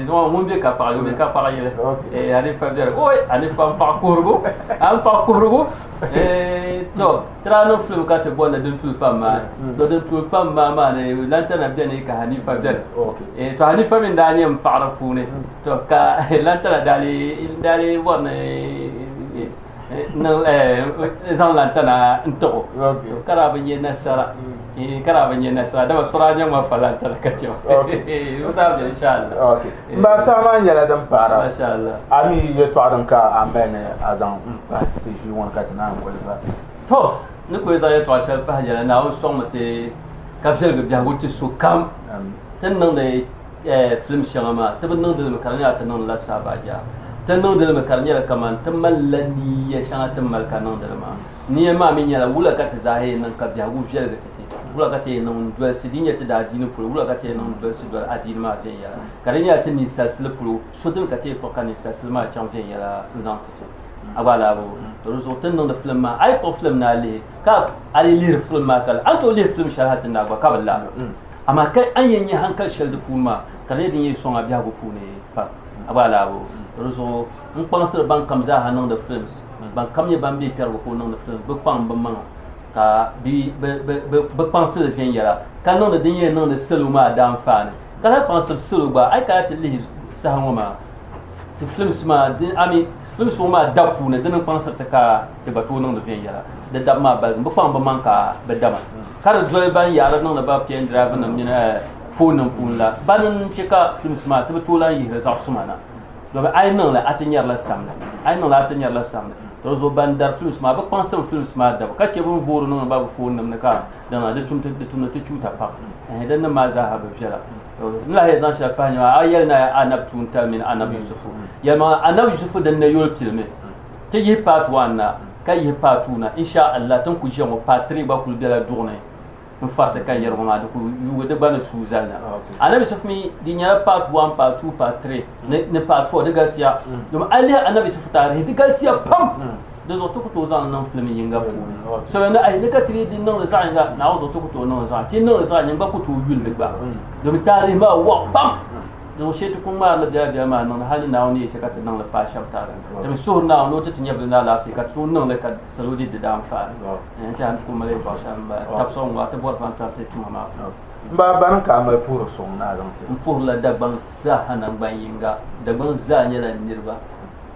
zuŋɔ ŋun be ka paɣa o be ka paɣa yili. Hanifa beni. Oi Hanifa m paɣa kuhirigu. A m paɣa kuhirigu. To ti daa niŋ film ka ti bolli din tuli pam maa. To din tuli pam maa maa ni lantana beni ka Hanifa beni. To Hanifa mi n daa nyɛ m paɣa di puuni. To ka lantana daa lee bɔri ni zaŋ lantana n-ti o. Ka daa bi nya nasara. Ka daa bi nya nasara dama so daa nya ŋma fala n-tali ka chɛ o. O zaa beni inshallah. Okay. M ba saha maa nyɛla din paara. Mashallah. A mi yɛtɔɣa din ka a mali ni a zaŋ m-pahi ti ʒii ŋɔ ni ka ti naan boli ba. To, ni kuli zaŋ yɛtɔɣa shɛli pahi nyɛla Naawuni sɔŋmi ti ka viɛligi biɛhigu ti sokam. Ti ni niŋdi filim shɛŋa maa, ti bi niŋdi li mi ka di nyɛla ti niŋdi la saabaja. Ti niŋdi li mi ka di nyɛla kaman ti malila niya shɛŋa ti ni mali ka niŋdi li maa. Niya maa mi nyɛla wula ka ti zaa yɛn niŋ ka biɛhigu viɛligi ti ti, wula ka ti yɛn niŋ n-dolisi di nyɛ ti daadiini polo, wula ka ti yɛn niŋ n-dolisi doli adiini maa viɛnyɛla, ka di nyɛla ti ninsalisili polo, so dini ka ti yɛn kpuɣi ka ninsalisili maa chaŋ viɛnyɛla n-zaŋ ti ti. A gba alaabo. To di zuɣu ti ni niŋdi filim maa, a yi kpuɣi filim ni a lihi, ka a lee lihiri filim maa ka a ni tooi lihi filim shɛli hali ti naai gba ka bi la. Amaa ka a ni yɛn nya hankali shɛli di puuni maa, ka di nyɛ din yɛn sɔŋ a biɛhigu puuni pam. A gba alaabo. To di zuɣu n kpaŋsiri ban kam zaaha niŋdi films, ban kam nyɛ ban be kpɛrigu ka o niŋdi films, bɛ kpaŋ bɛ maŋa ka bɛ kpaŋsi li viɛnyɛla ka niŋdi din yɛn niŋdi salo maa daanfaani. Ka lahi kpaŋsiri salo gba, a yi kana ti lihi saha ŋɔ maa, ti films maa, I mean, films ŋɔ maa dabu puuni dini n-kpaŋsiri ti ka ti gba tooi niŋdi viɛnyɛla. Di dabu maa baligi, bɛ kpaŋ bɛ maŋ ka bɛ dama ka di doli ban yaari niŋdi ba pen drive nim mini phone nim puuni la, bani n-chɛ ka films maa ti bi tooi lahi yihiri zaɣ suma na. Domi a yi niŋ li a ti nyarila samli, a yi niŋ li a ti nyarila samli. To di zuɣu ban dari films maa, bɛ kpaŋsimi films maa dabu ka chɛ bɛ ni voori niŋdi ba bɛ phone nim ni ka dama di tum di tumdi ti chuuta pam. Ɛhɛn din nim maa zaaha bi viɛla. N lahi yɛn zaŋ shɛli pahi nyɛ maa, a yɛli ni Anabi tuuntali mini Anabi Yusufu. Yɛlimaŋli Anabi Yusufu din na yoli pilimi. Ti yihi part 1 na ka yihi part 2 na, insha Allah ti ni ku ʒiya ŋɔ part 3 gba kuli bela duɣu ni. N fariti ka yɛri ŋɔ maa di ku yuugi di gba ni suui zali na. Anabi Yusuf mi di nyɛla part 1, part 2, part 3 ni part 4 di galisiya. Domin a lihi Anabi Yusuf taarihi di galisiya pam. Di zuɣu ti ku tooi zaŋ niŋ filim yinga puuni. So ni ayi ni ka ti di niŋdi zaɣ yinga Naawuni zuɣu ti ku tooi niŋdi zaɣ ti niŋdi zaɣ yinga gba ku tooi yuli di gba. Domin taarihi maa waɣa pam. Di zuɣu shee ti ku ŋmaarili biɛla biɛla maa niŋdi hali ni Naawuni yi chɛ ka ti niŋli paai shɛm tariga. Ti mi suhiri Naawuni ni o ti ti nyɛvili ni alaafee ka ti tooi niŋli ka salo di di daanfaani. N tiɛha n ku mali yɛltɔɣa shɛli m-bala. Tabi sɔŋ ŋɔ a ti bɔri zaŋ tariti tuma maa puuni. M ba bani ka a mali puhiri suŋ ni a zaŋ ti? M puhirila Dagbaŋ zaaha naŋgban yiŋga. Dagbaŋ zaa nyɛla n niriba.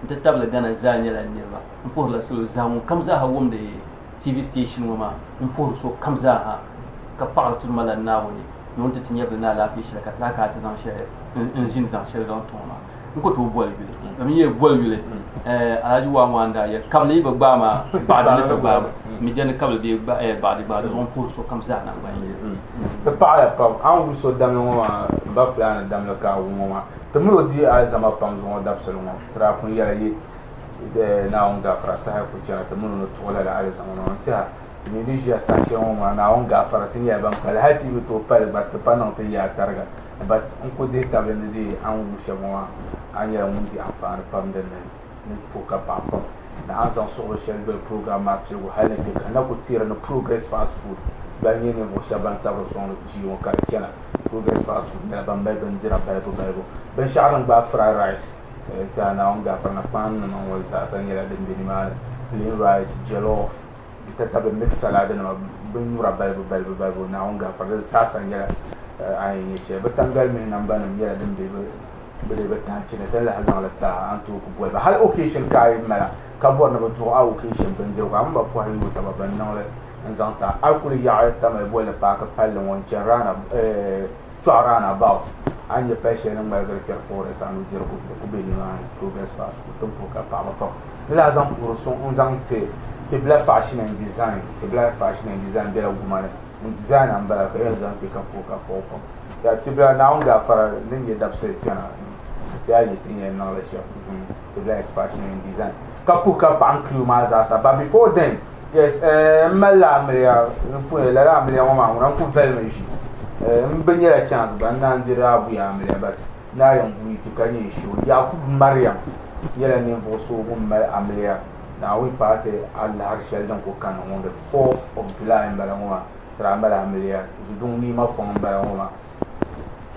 N ti tabili Ghana zaa nyɛla n niriba. M puhirila salo zaa ŋun kam zaaha wumdi TV station ŋɔ maa. M puhiri so kam zaaha ka paɣiri tudu la Naawuni ni o ni ti ti nyɛvili ni alaafee shɛli ka ti lahi kana ti zaŋ shɛli n-ʒini zaŋ shɛli zaŋ ti ŋɔ maa. N ku tooi boli yuli domin yi boli yuli Alhaji Waa ŋɔ a ni daa yɛli kabili yi bi gbaai ma baɣadi ni ti gbaai ma mi je ni kabili bee baɣadi gbaai di zuɣu n puhiri sokam zaa naŋgban yini. Ti paɣiya pam a ni wum so damli ŋɔ maa m ba Fulani damli ka a wum ŋɔ maa ti mali o di alizama pam zuŋɔ dabisili ŋɔ ti daa pun yɛla yi Naawuni gaafara saha ku chana ti mini o ni tuɣi lala alizama maa n tiɛha ti mi ni ʒiya saha shɛli ŋɔ maa Naawuni gaafara ti nyɛla ban pali hali ti yi bi tooi pali gba ti pa niŋ ti yaa tariga But n ku dihi tabili ni dee a ni wuhi shɛba ŋɔ maa, a nyɛla ŋun di anfaani pam din ni ni puhi ka paɣi pam. Ni a ni zaŋ suɣili shɛli doli program maa piligu hali ni kpe ka n na ku teeri ni Progress Fast Food gba nyɛ ninvuɣ shɛba ban tabiri sɔŋdi ʒii ŋɔ ka di chana. Progress Fast Food nyɛla ban mali bindira balibu balibu. Binshɛɣu din gbaai fried rice n-ti a Naawuni gaafara na kpaan nima ŋɔ zaasa nyɛla din be nimaani. Plain rice, jollof, di tatabili mix salad nima binnyura balibu balibu balibu Naawuni gaafara di zaasa nyɛla a ni yɛn nyɛ shɛli bi tangali mihi namba nim nyɛla din bɛ bi dee bi tanchi ni ti ni lahi zaŋli ti a a ni tooi ku boli ba hali occasion ka a yi mala ka bori ni bi duɣi a occasion bindirigu a mini ba pɔhi yooi taba ban niŋli n zaŋ ti a a yi kuli yaɣi Tamale bolli paaki palli ŋɔ n chɛni Kpɛɣu round about a ni nyɛ pali shɛli ni ŋmaligiri kpɛri forest a nudirigu di ku be nimaani progress fast food din puhi ka paɣaba pam ni lahi zaŋ puhiri suŋ n zaŋ ti Tibila fashion and design Tibila fashion and design bela Gumani n designer n bala ka yɛn zaŋ kpe ka puhi ka paɣi pam yaa Tibila Naawuni gaafara ni nyɛ dabisili kpɛna ti a yi ti yɛn niŋli shɛm Tibila fashion and design ka puhi ka paɣi n crew maa zaasa but before then Yes, eh, m malila amiliya n pun lala amiliya ŋɔ maa ŋuna n ku valimi ʒi eh, m bi nyɛla chance gba n naan diri abuya amiliya but naa yɛn buyi ti ka nyɛ n shio Yakubu Mariam nyɛla ninvuɣu so ŋun mali amiliya Naawuni paai ti alahari shɛli din ku kanna ŋɔ the 4th of July n bala ŋɔ maa ti daa mali amiliya Zuduŋ Niima fɔŋ n bala ŋɔ maa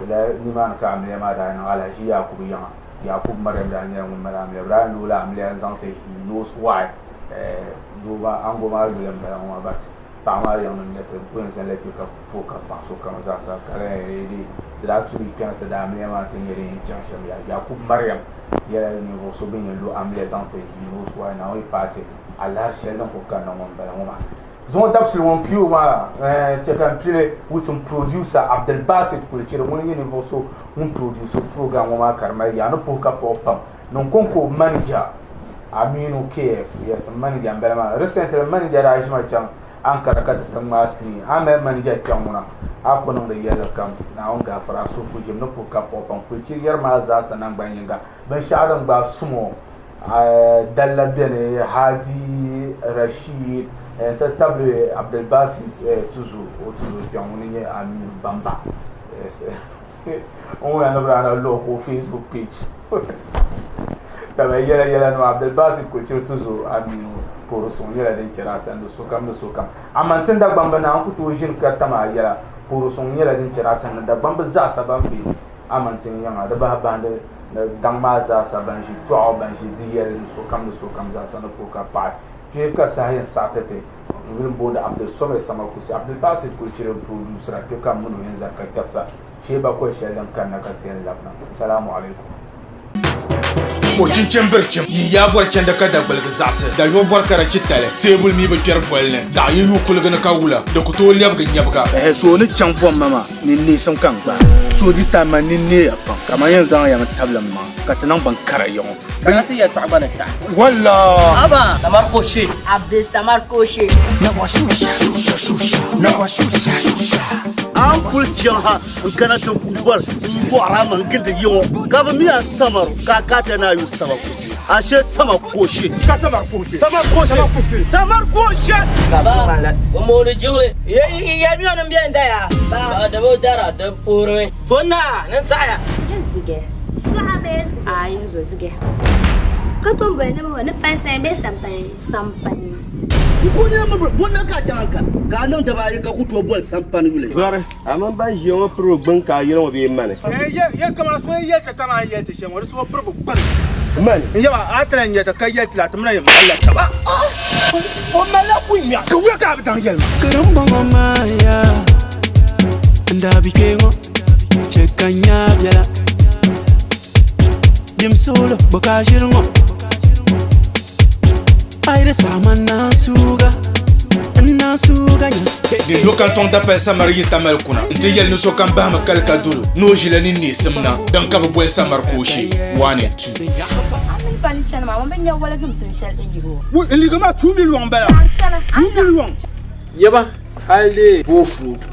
lala nimaani ka amiliya maa daa niŋ Alhaji Yakubu yiŋa Yakubu Mariam daa nyɛla ŋun mali amiliya bɛ daa loola amiliya n zaŋ ti he knows why Doo maa ango maa yuli n bala ŋɔ maa but paɣa maa yiŋ nim nyɛ ti ku yɛn zaŋla kpe ka puhi ka paɣi sokam zaa sa ka di daa tumi kpɛna ti daa amiliya maa ti nyɛ din yɛn chaŋ shɛm yaa Yakub Mariam nyɛla ninvuɣu so bin yɛn lo amiliya zaŋ ti he knows why Naawuni paati alahari shɛli din ku kanna ŋɔ n bala ŋɔ maa. Zuŋɔ dabisili ŋɔ n pii o maa chɛ ka n pili with n producer Abdulbasit Kulichiri ŋuni nyɛ ninvuɣu so ŋun produce program ŋɔ maa ka di mali yaa ni puhi ka paɣi pam ni n kɔŋko manager Aminu KF yes n manager n bala maa recently n manager daa ʒima chaŋ Ankara ka ti ti ŋmaai sinii a mali manager kpɛŋ ŋuna a ku niŋdi yɛlli kam Naawuni gaafara a suhu ku ʒimi ni puhi ka paɣi pam Kulichiri yɛri maa zaasa nangban yinga binshɛɣu din gbaai sumo Dalla beni, Hadi Rashid n-ti tabili Abdulbasit Tuzu o tuzo kpɛŋ ŋuni nyɛ Aminu Bamba o ŋuna ni bi daa na luhi ka o Facebook page ka bɛ yɛla yɛla nima Abdulbasit Kuchiri Tuzo Aminu puhiri suŋ nyɛla din chɛri a sani ni sokam ni sokam amaa ti ni Dagbamba naa n ku tooi ʒini ka tam a yɛla puhiri suŋ nyɛla din chɛri a sani ni Dagbamba zaasa ban be Amantin yiŋa di bahi bahindi ni daŋ maa zaasa ban ʒi chɔɣu, ban ʒi di yɛli ni sokam ni sokam zaasa ni puhi ka paɣi kpe ka saha yɛn saɣi ti ti n yuli m-booni Abdulsɔmid Samakusi. Abdulbasit kuli chiri m-produsira kpe ka m mini o yɛn zani ka chɛbisa shee bakɔi shɛli din kanna ka ti yɛn labina. Salamu alaikum. O chinchin biri chim, yin yaa bɔri chandi ka dagbuligi zaɣisi, dayuɣu bɔri ka di chi tali, teebuli mi bi kpɛri voli ni, daɣu yi yuui kuligi ni ka wula, di ku tooi lɛbigi nyɛbiga. Ɛhɛ so o ni chaŋ bomma maa ni neesim ka n gbaai so this time man nini neeya pam ka man yɛn zaŋ ya mi tabili m maŋa ka ti niŋ bin kara yiɣi Kana ti yɛltɔɣa gba ni taɣi. Walla! Aba! Samar Koshe. Abdul Samar Koshe. A ni kuli chaŋ ha n-kana ti ku bɔri m-bɔɣiri a maŋ gindi yi ŋɔ, ka bɛ mi a samaru ka a kaata ni a yu sama kusi. Ashe sama koshe. Ka samar koshe. Samar koshe. Samar koshe. Baba, o mooni jiŋli. Yɛlimiya ni m beni daya. Ba di bi dara, di puhirimi. To naa, ni saɣiya. N zigɛ. Suɣa bee zigɛ? Aai, n zo zigɛ. Ka tom boli ni bɔ ni pani sani bee sampani? Sampani. N ku nyɛ mibiri, bɔ na ka a chaŋ Ankara ka a niŋ daba ayi ka ku tooi boli sampani yuli? Zɔri, a mini ban ʒiya ŋɔ piri o gbini ka a yɛli ŋɔ bee mani? Ye kaman so yi yɛli ti kaman yɛli ti shɛm ŋɔ, di so piribu gbini. Mani? N yaba, a ti lahi nya ti ka yɛli ti la, ti mi na yɛn malila taba. O malila kunya, ka wuya ka a bi daŋ yɛli ma. Karimbɔŋɔ maa yaa, n daa bi kpe ŋɔ, chɛ ka n nya biɛla. Dim suɣulo, bɔ ka a ʒiri ŋɔ? A yi di saɣi ma n naan suuga, n naan suuga nya. Di do ka tɔŋ dapali samari yi Tamale kuna nti yɛli ni sokam bahimi kali ka dolo ni o ʒila ni neesim na din ka bɛ boli samari kooshe 1 and 2. A mini pa ni chani maa, ŋun bi nya waligimsim shɛli n yihi o. Wui, n liiga maa 2 million m-bala, 2 million. Yaba hali dee boofurooto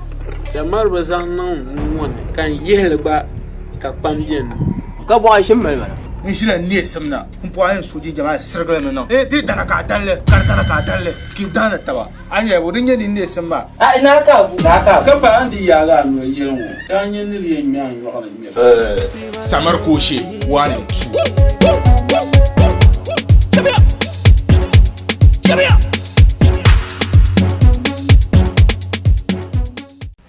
samari bi zaŋ niŋ n ŋɔ ni ka n yihili gba ka kpam beni. Ka bɔɣa ʒim mali mana. N ʒila neesim na m-pɔhi n so jinjam a sirigili mi niŋ. Di dana ka a danli, ka di dana ka a danli, ka yi dahindi taba. A nya bɔ, di nyɛ ninneesim maa. Ai, naa ka a bu, naa ka a bu. Ka pa a ni di yaagi a noli yɛli ŋɔ, ka a nya ni di yɛn ŋme a nyɔɣu ni ŋmɛbu. Samari Kooshe 1 and 2.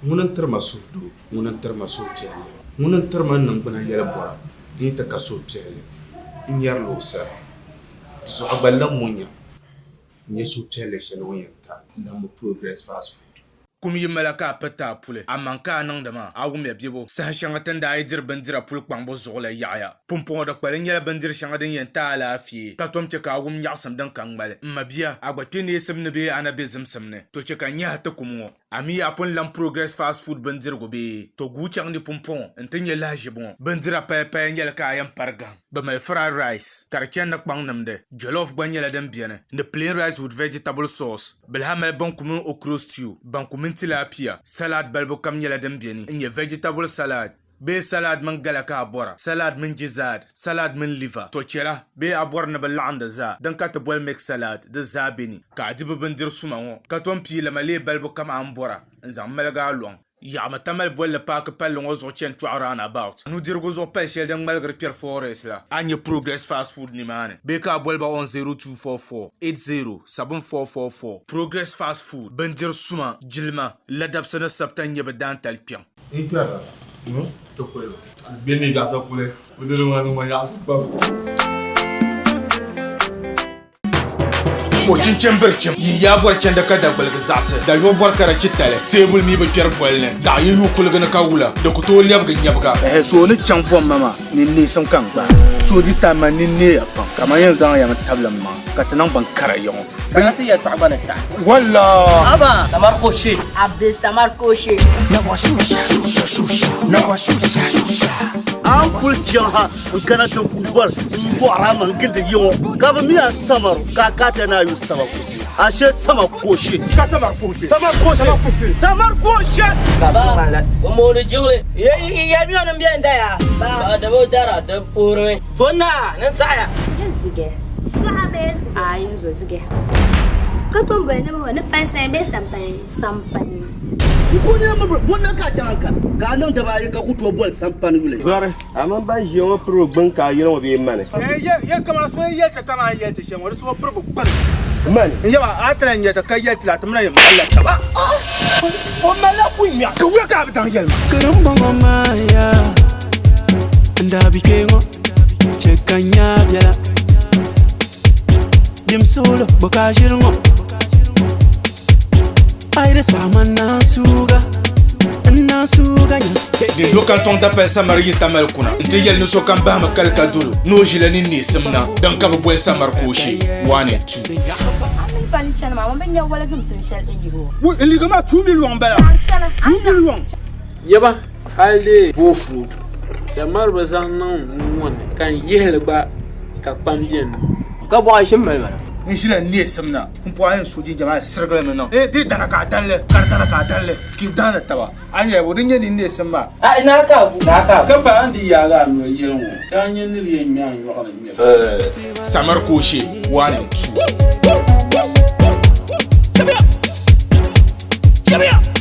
Ŋuni n-tiri ma suhudoo, ŋuni n-tiri ma suhupiɛlli, ŋuni n-tiri ma n niŋgbuna yɛli bɔra, n yi ti ka suhupiɛlli, n nyarila o sani. Di zuɣu a gba lan ŋɔ nya n-nyɛ suhupiɛlli shɛli o ni yɛn ti a. Nambu Progress Fast Food. Kum yi mali a ka a piriti a puli, amaa ka a niŋdi maa, a wumya bebo. Saha shɛŋa ti ni daa yi diri bindira puli kpaŋbu zuɣu la yaɣiya. Pumpɔŋɔ di kpalim nyɛla bindiri shɛŋa din yɛn ti a alaafee, ka tom chɛ ka a wum nyaɣisim din ka ŋmali. M mabia, a gba kpe neesim ni bee a na be zimsim ni, to chɛ ka n nyahi ti kum ŋɔ. A mi a pun lam Progress Fast Food bindirigu bee? To guui chaŋ ni pumpɔŋɔ nti nya lahiʒibu ŋɔ. Bindira payapaya nyɛli ka a yɛn pari gahim. Bɛ mali fried rice ka di chani ni kpaŋ nimdi. Jollof gba nyɛla din beni ni plain rice with vegetable sauce. Bɛ lahi mali banku mini okro stew, banku mini tilapia. Salad balibu kam nyɛla din beni n-nyɛ vegetable salad bee salad mini gala ka a bɔra, salad mini gizzard, salad mini liver, to chɛla bee a bɔri ni bɛ laɣim di zaa, din ka ti boli mixed salad, di zaa beni. Ka a di bɛ bindiri suma ŋɔ ka tom pii lama leei balibu kam a ni bɔra n-zaŋ maligi a lɔŋ. Yaɣimi Tamale bolli paaki palli ŋɔ zuɣu chani Tɔɣu Roundabout. Nudirigu zuɣu pali shɛli din ŋmaligiri kpɛri Forest la, a ni nya Progress Fast Food nimaani bee ka a boli ba on 0244 80 7444. Progress Fast Food, bindiri suma, jilima, ladabsi ni sabita n-nyɛ bɛ daantali kpiɔŋ. N kpɛrila ti kuli bɛ ni biɛɣu sa kuli o diri ŋɔ niŋ ma yaɣisi pam. O chinchin biri chim, yin yaa bɔri chandi ka dagbuligi zaɣisi, dayuɣu bɔri ka di chi tali, teebuli mi bi kpɛri voli ni, daɣu yi yuui kuligi ni ka wula, di ku tooi lɛbigi nyɛbiga. Ɛhɛ so o ni chaŋ bomma maa ni neesim ka n gbaai so this time man nini neeya pam ka man yɛn zaŋ ya mi tabili m maŋa. Ka ti niŋ bin kara ya ŋɔ. Ka ti yɛltɔɣa gba ni taɣi. Walla! Aba! Samar Koshe. Abdul Samar Koshe. A ni kuli chaŋ ha n-kana ti ku bɔri m-bɔɣiri a maŋ gindi yi ŋɔ, ka bɛ mi a Samaru ka a ka ti ni a yu Sama kusi. Ashe Sama Koshe. Ka Samar Koshe. Samar Koshe. Samar Koshe. Baba, o mooni jiŋli. Yɛlimiya o ni m beni daya. Ba dabo dara di puhirimi. To naa ni saɣiya. Yɛ zigɛ. Sɔɣa bee zigɛ? Aai n zo zigɛ. Ka tom boli ni bɔ ni pansani bee sampani? Sampani. N ku nyɛ mi bɔ na ka a chaŋ ka ka a niŋ daba ayi ka ku tooi boli sampani yuli. Zɔri, a mini ban ʒiya ŋɔ piri o gbuni ka a yɛli ŋɔ bee mani? Ye kaman so yi yɛli ti kaman yɛli ti shɛm ŋɔ di so piribu gbuni. Mani. N yaba a ti lahi nyɛ ti ka yɛli ti la ti mi na yɛn malila taba. O malila kunya. Ka wuya ka a bi daŋ yɛli ma. Karimbɔŋɔ maa yaa n daa bi kpe ŋɔ chɛ ka n nya biɛla dim suɣulo bɔ ka a ʒiri ŋɔ a yi di saɣi ma n naan suuga n naan suuga nya. Di do ka tɔŋ dapali samari yi Tamali kuna nti yɛli ni sokam bahimi kali ka dol o ni o ʒila ni neesim na din ka bɛ boli samari kooshee 1 and 2. A mini pa ni chani maa, ŋun bi nya waligimsim shɛli n yihi o. N liiga maa 2 million bala 2 million. Yaba hali dee boofurooto samari bi zaŋ niŋ n ŋɔ ni ka n yihili gba ka kpam beni. Ka bɔɣa ʒim mali mana. N ʒila neesim na m pɔɣa yɛn so jinjam a sirigili mi niŋ di dana ka a danli ka di dana ka a danli ka yi dahindi taba a nyɛla bo di nyɛ nin neesim maa. Ayi naa ka a bu naa ka a bu. Ka pa a ni di yaagi a noli yɛli ŋɔ ka a nya ni di yɛn ŋme a nyɔɣu ni ŋmɛbu. Samari Kooshe 1 and 2. Chɛbiya! Chɛbiya!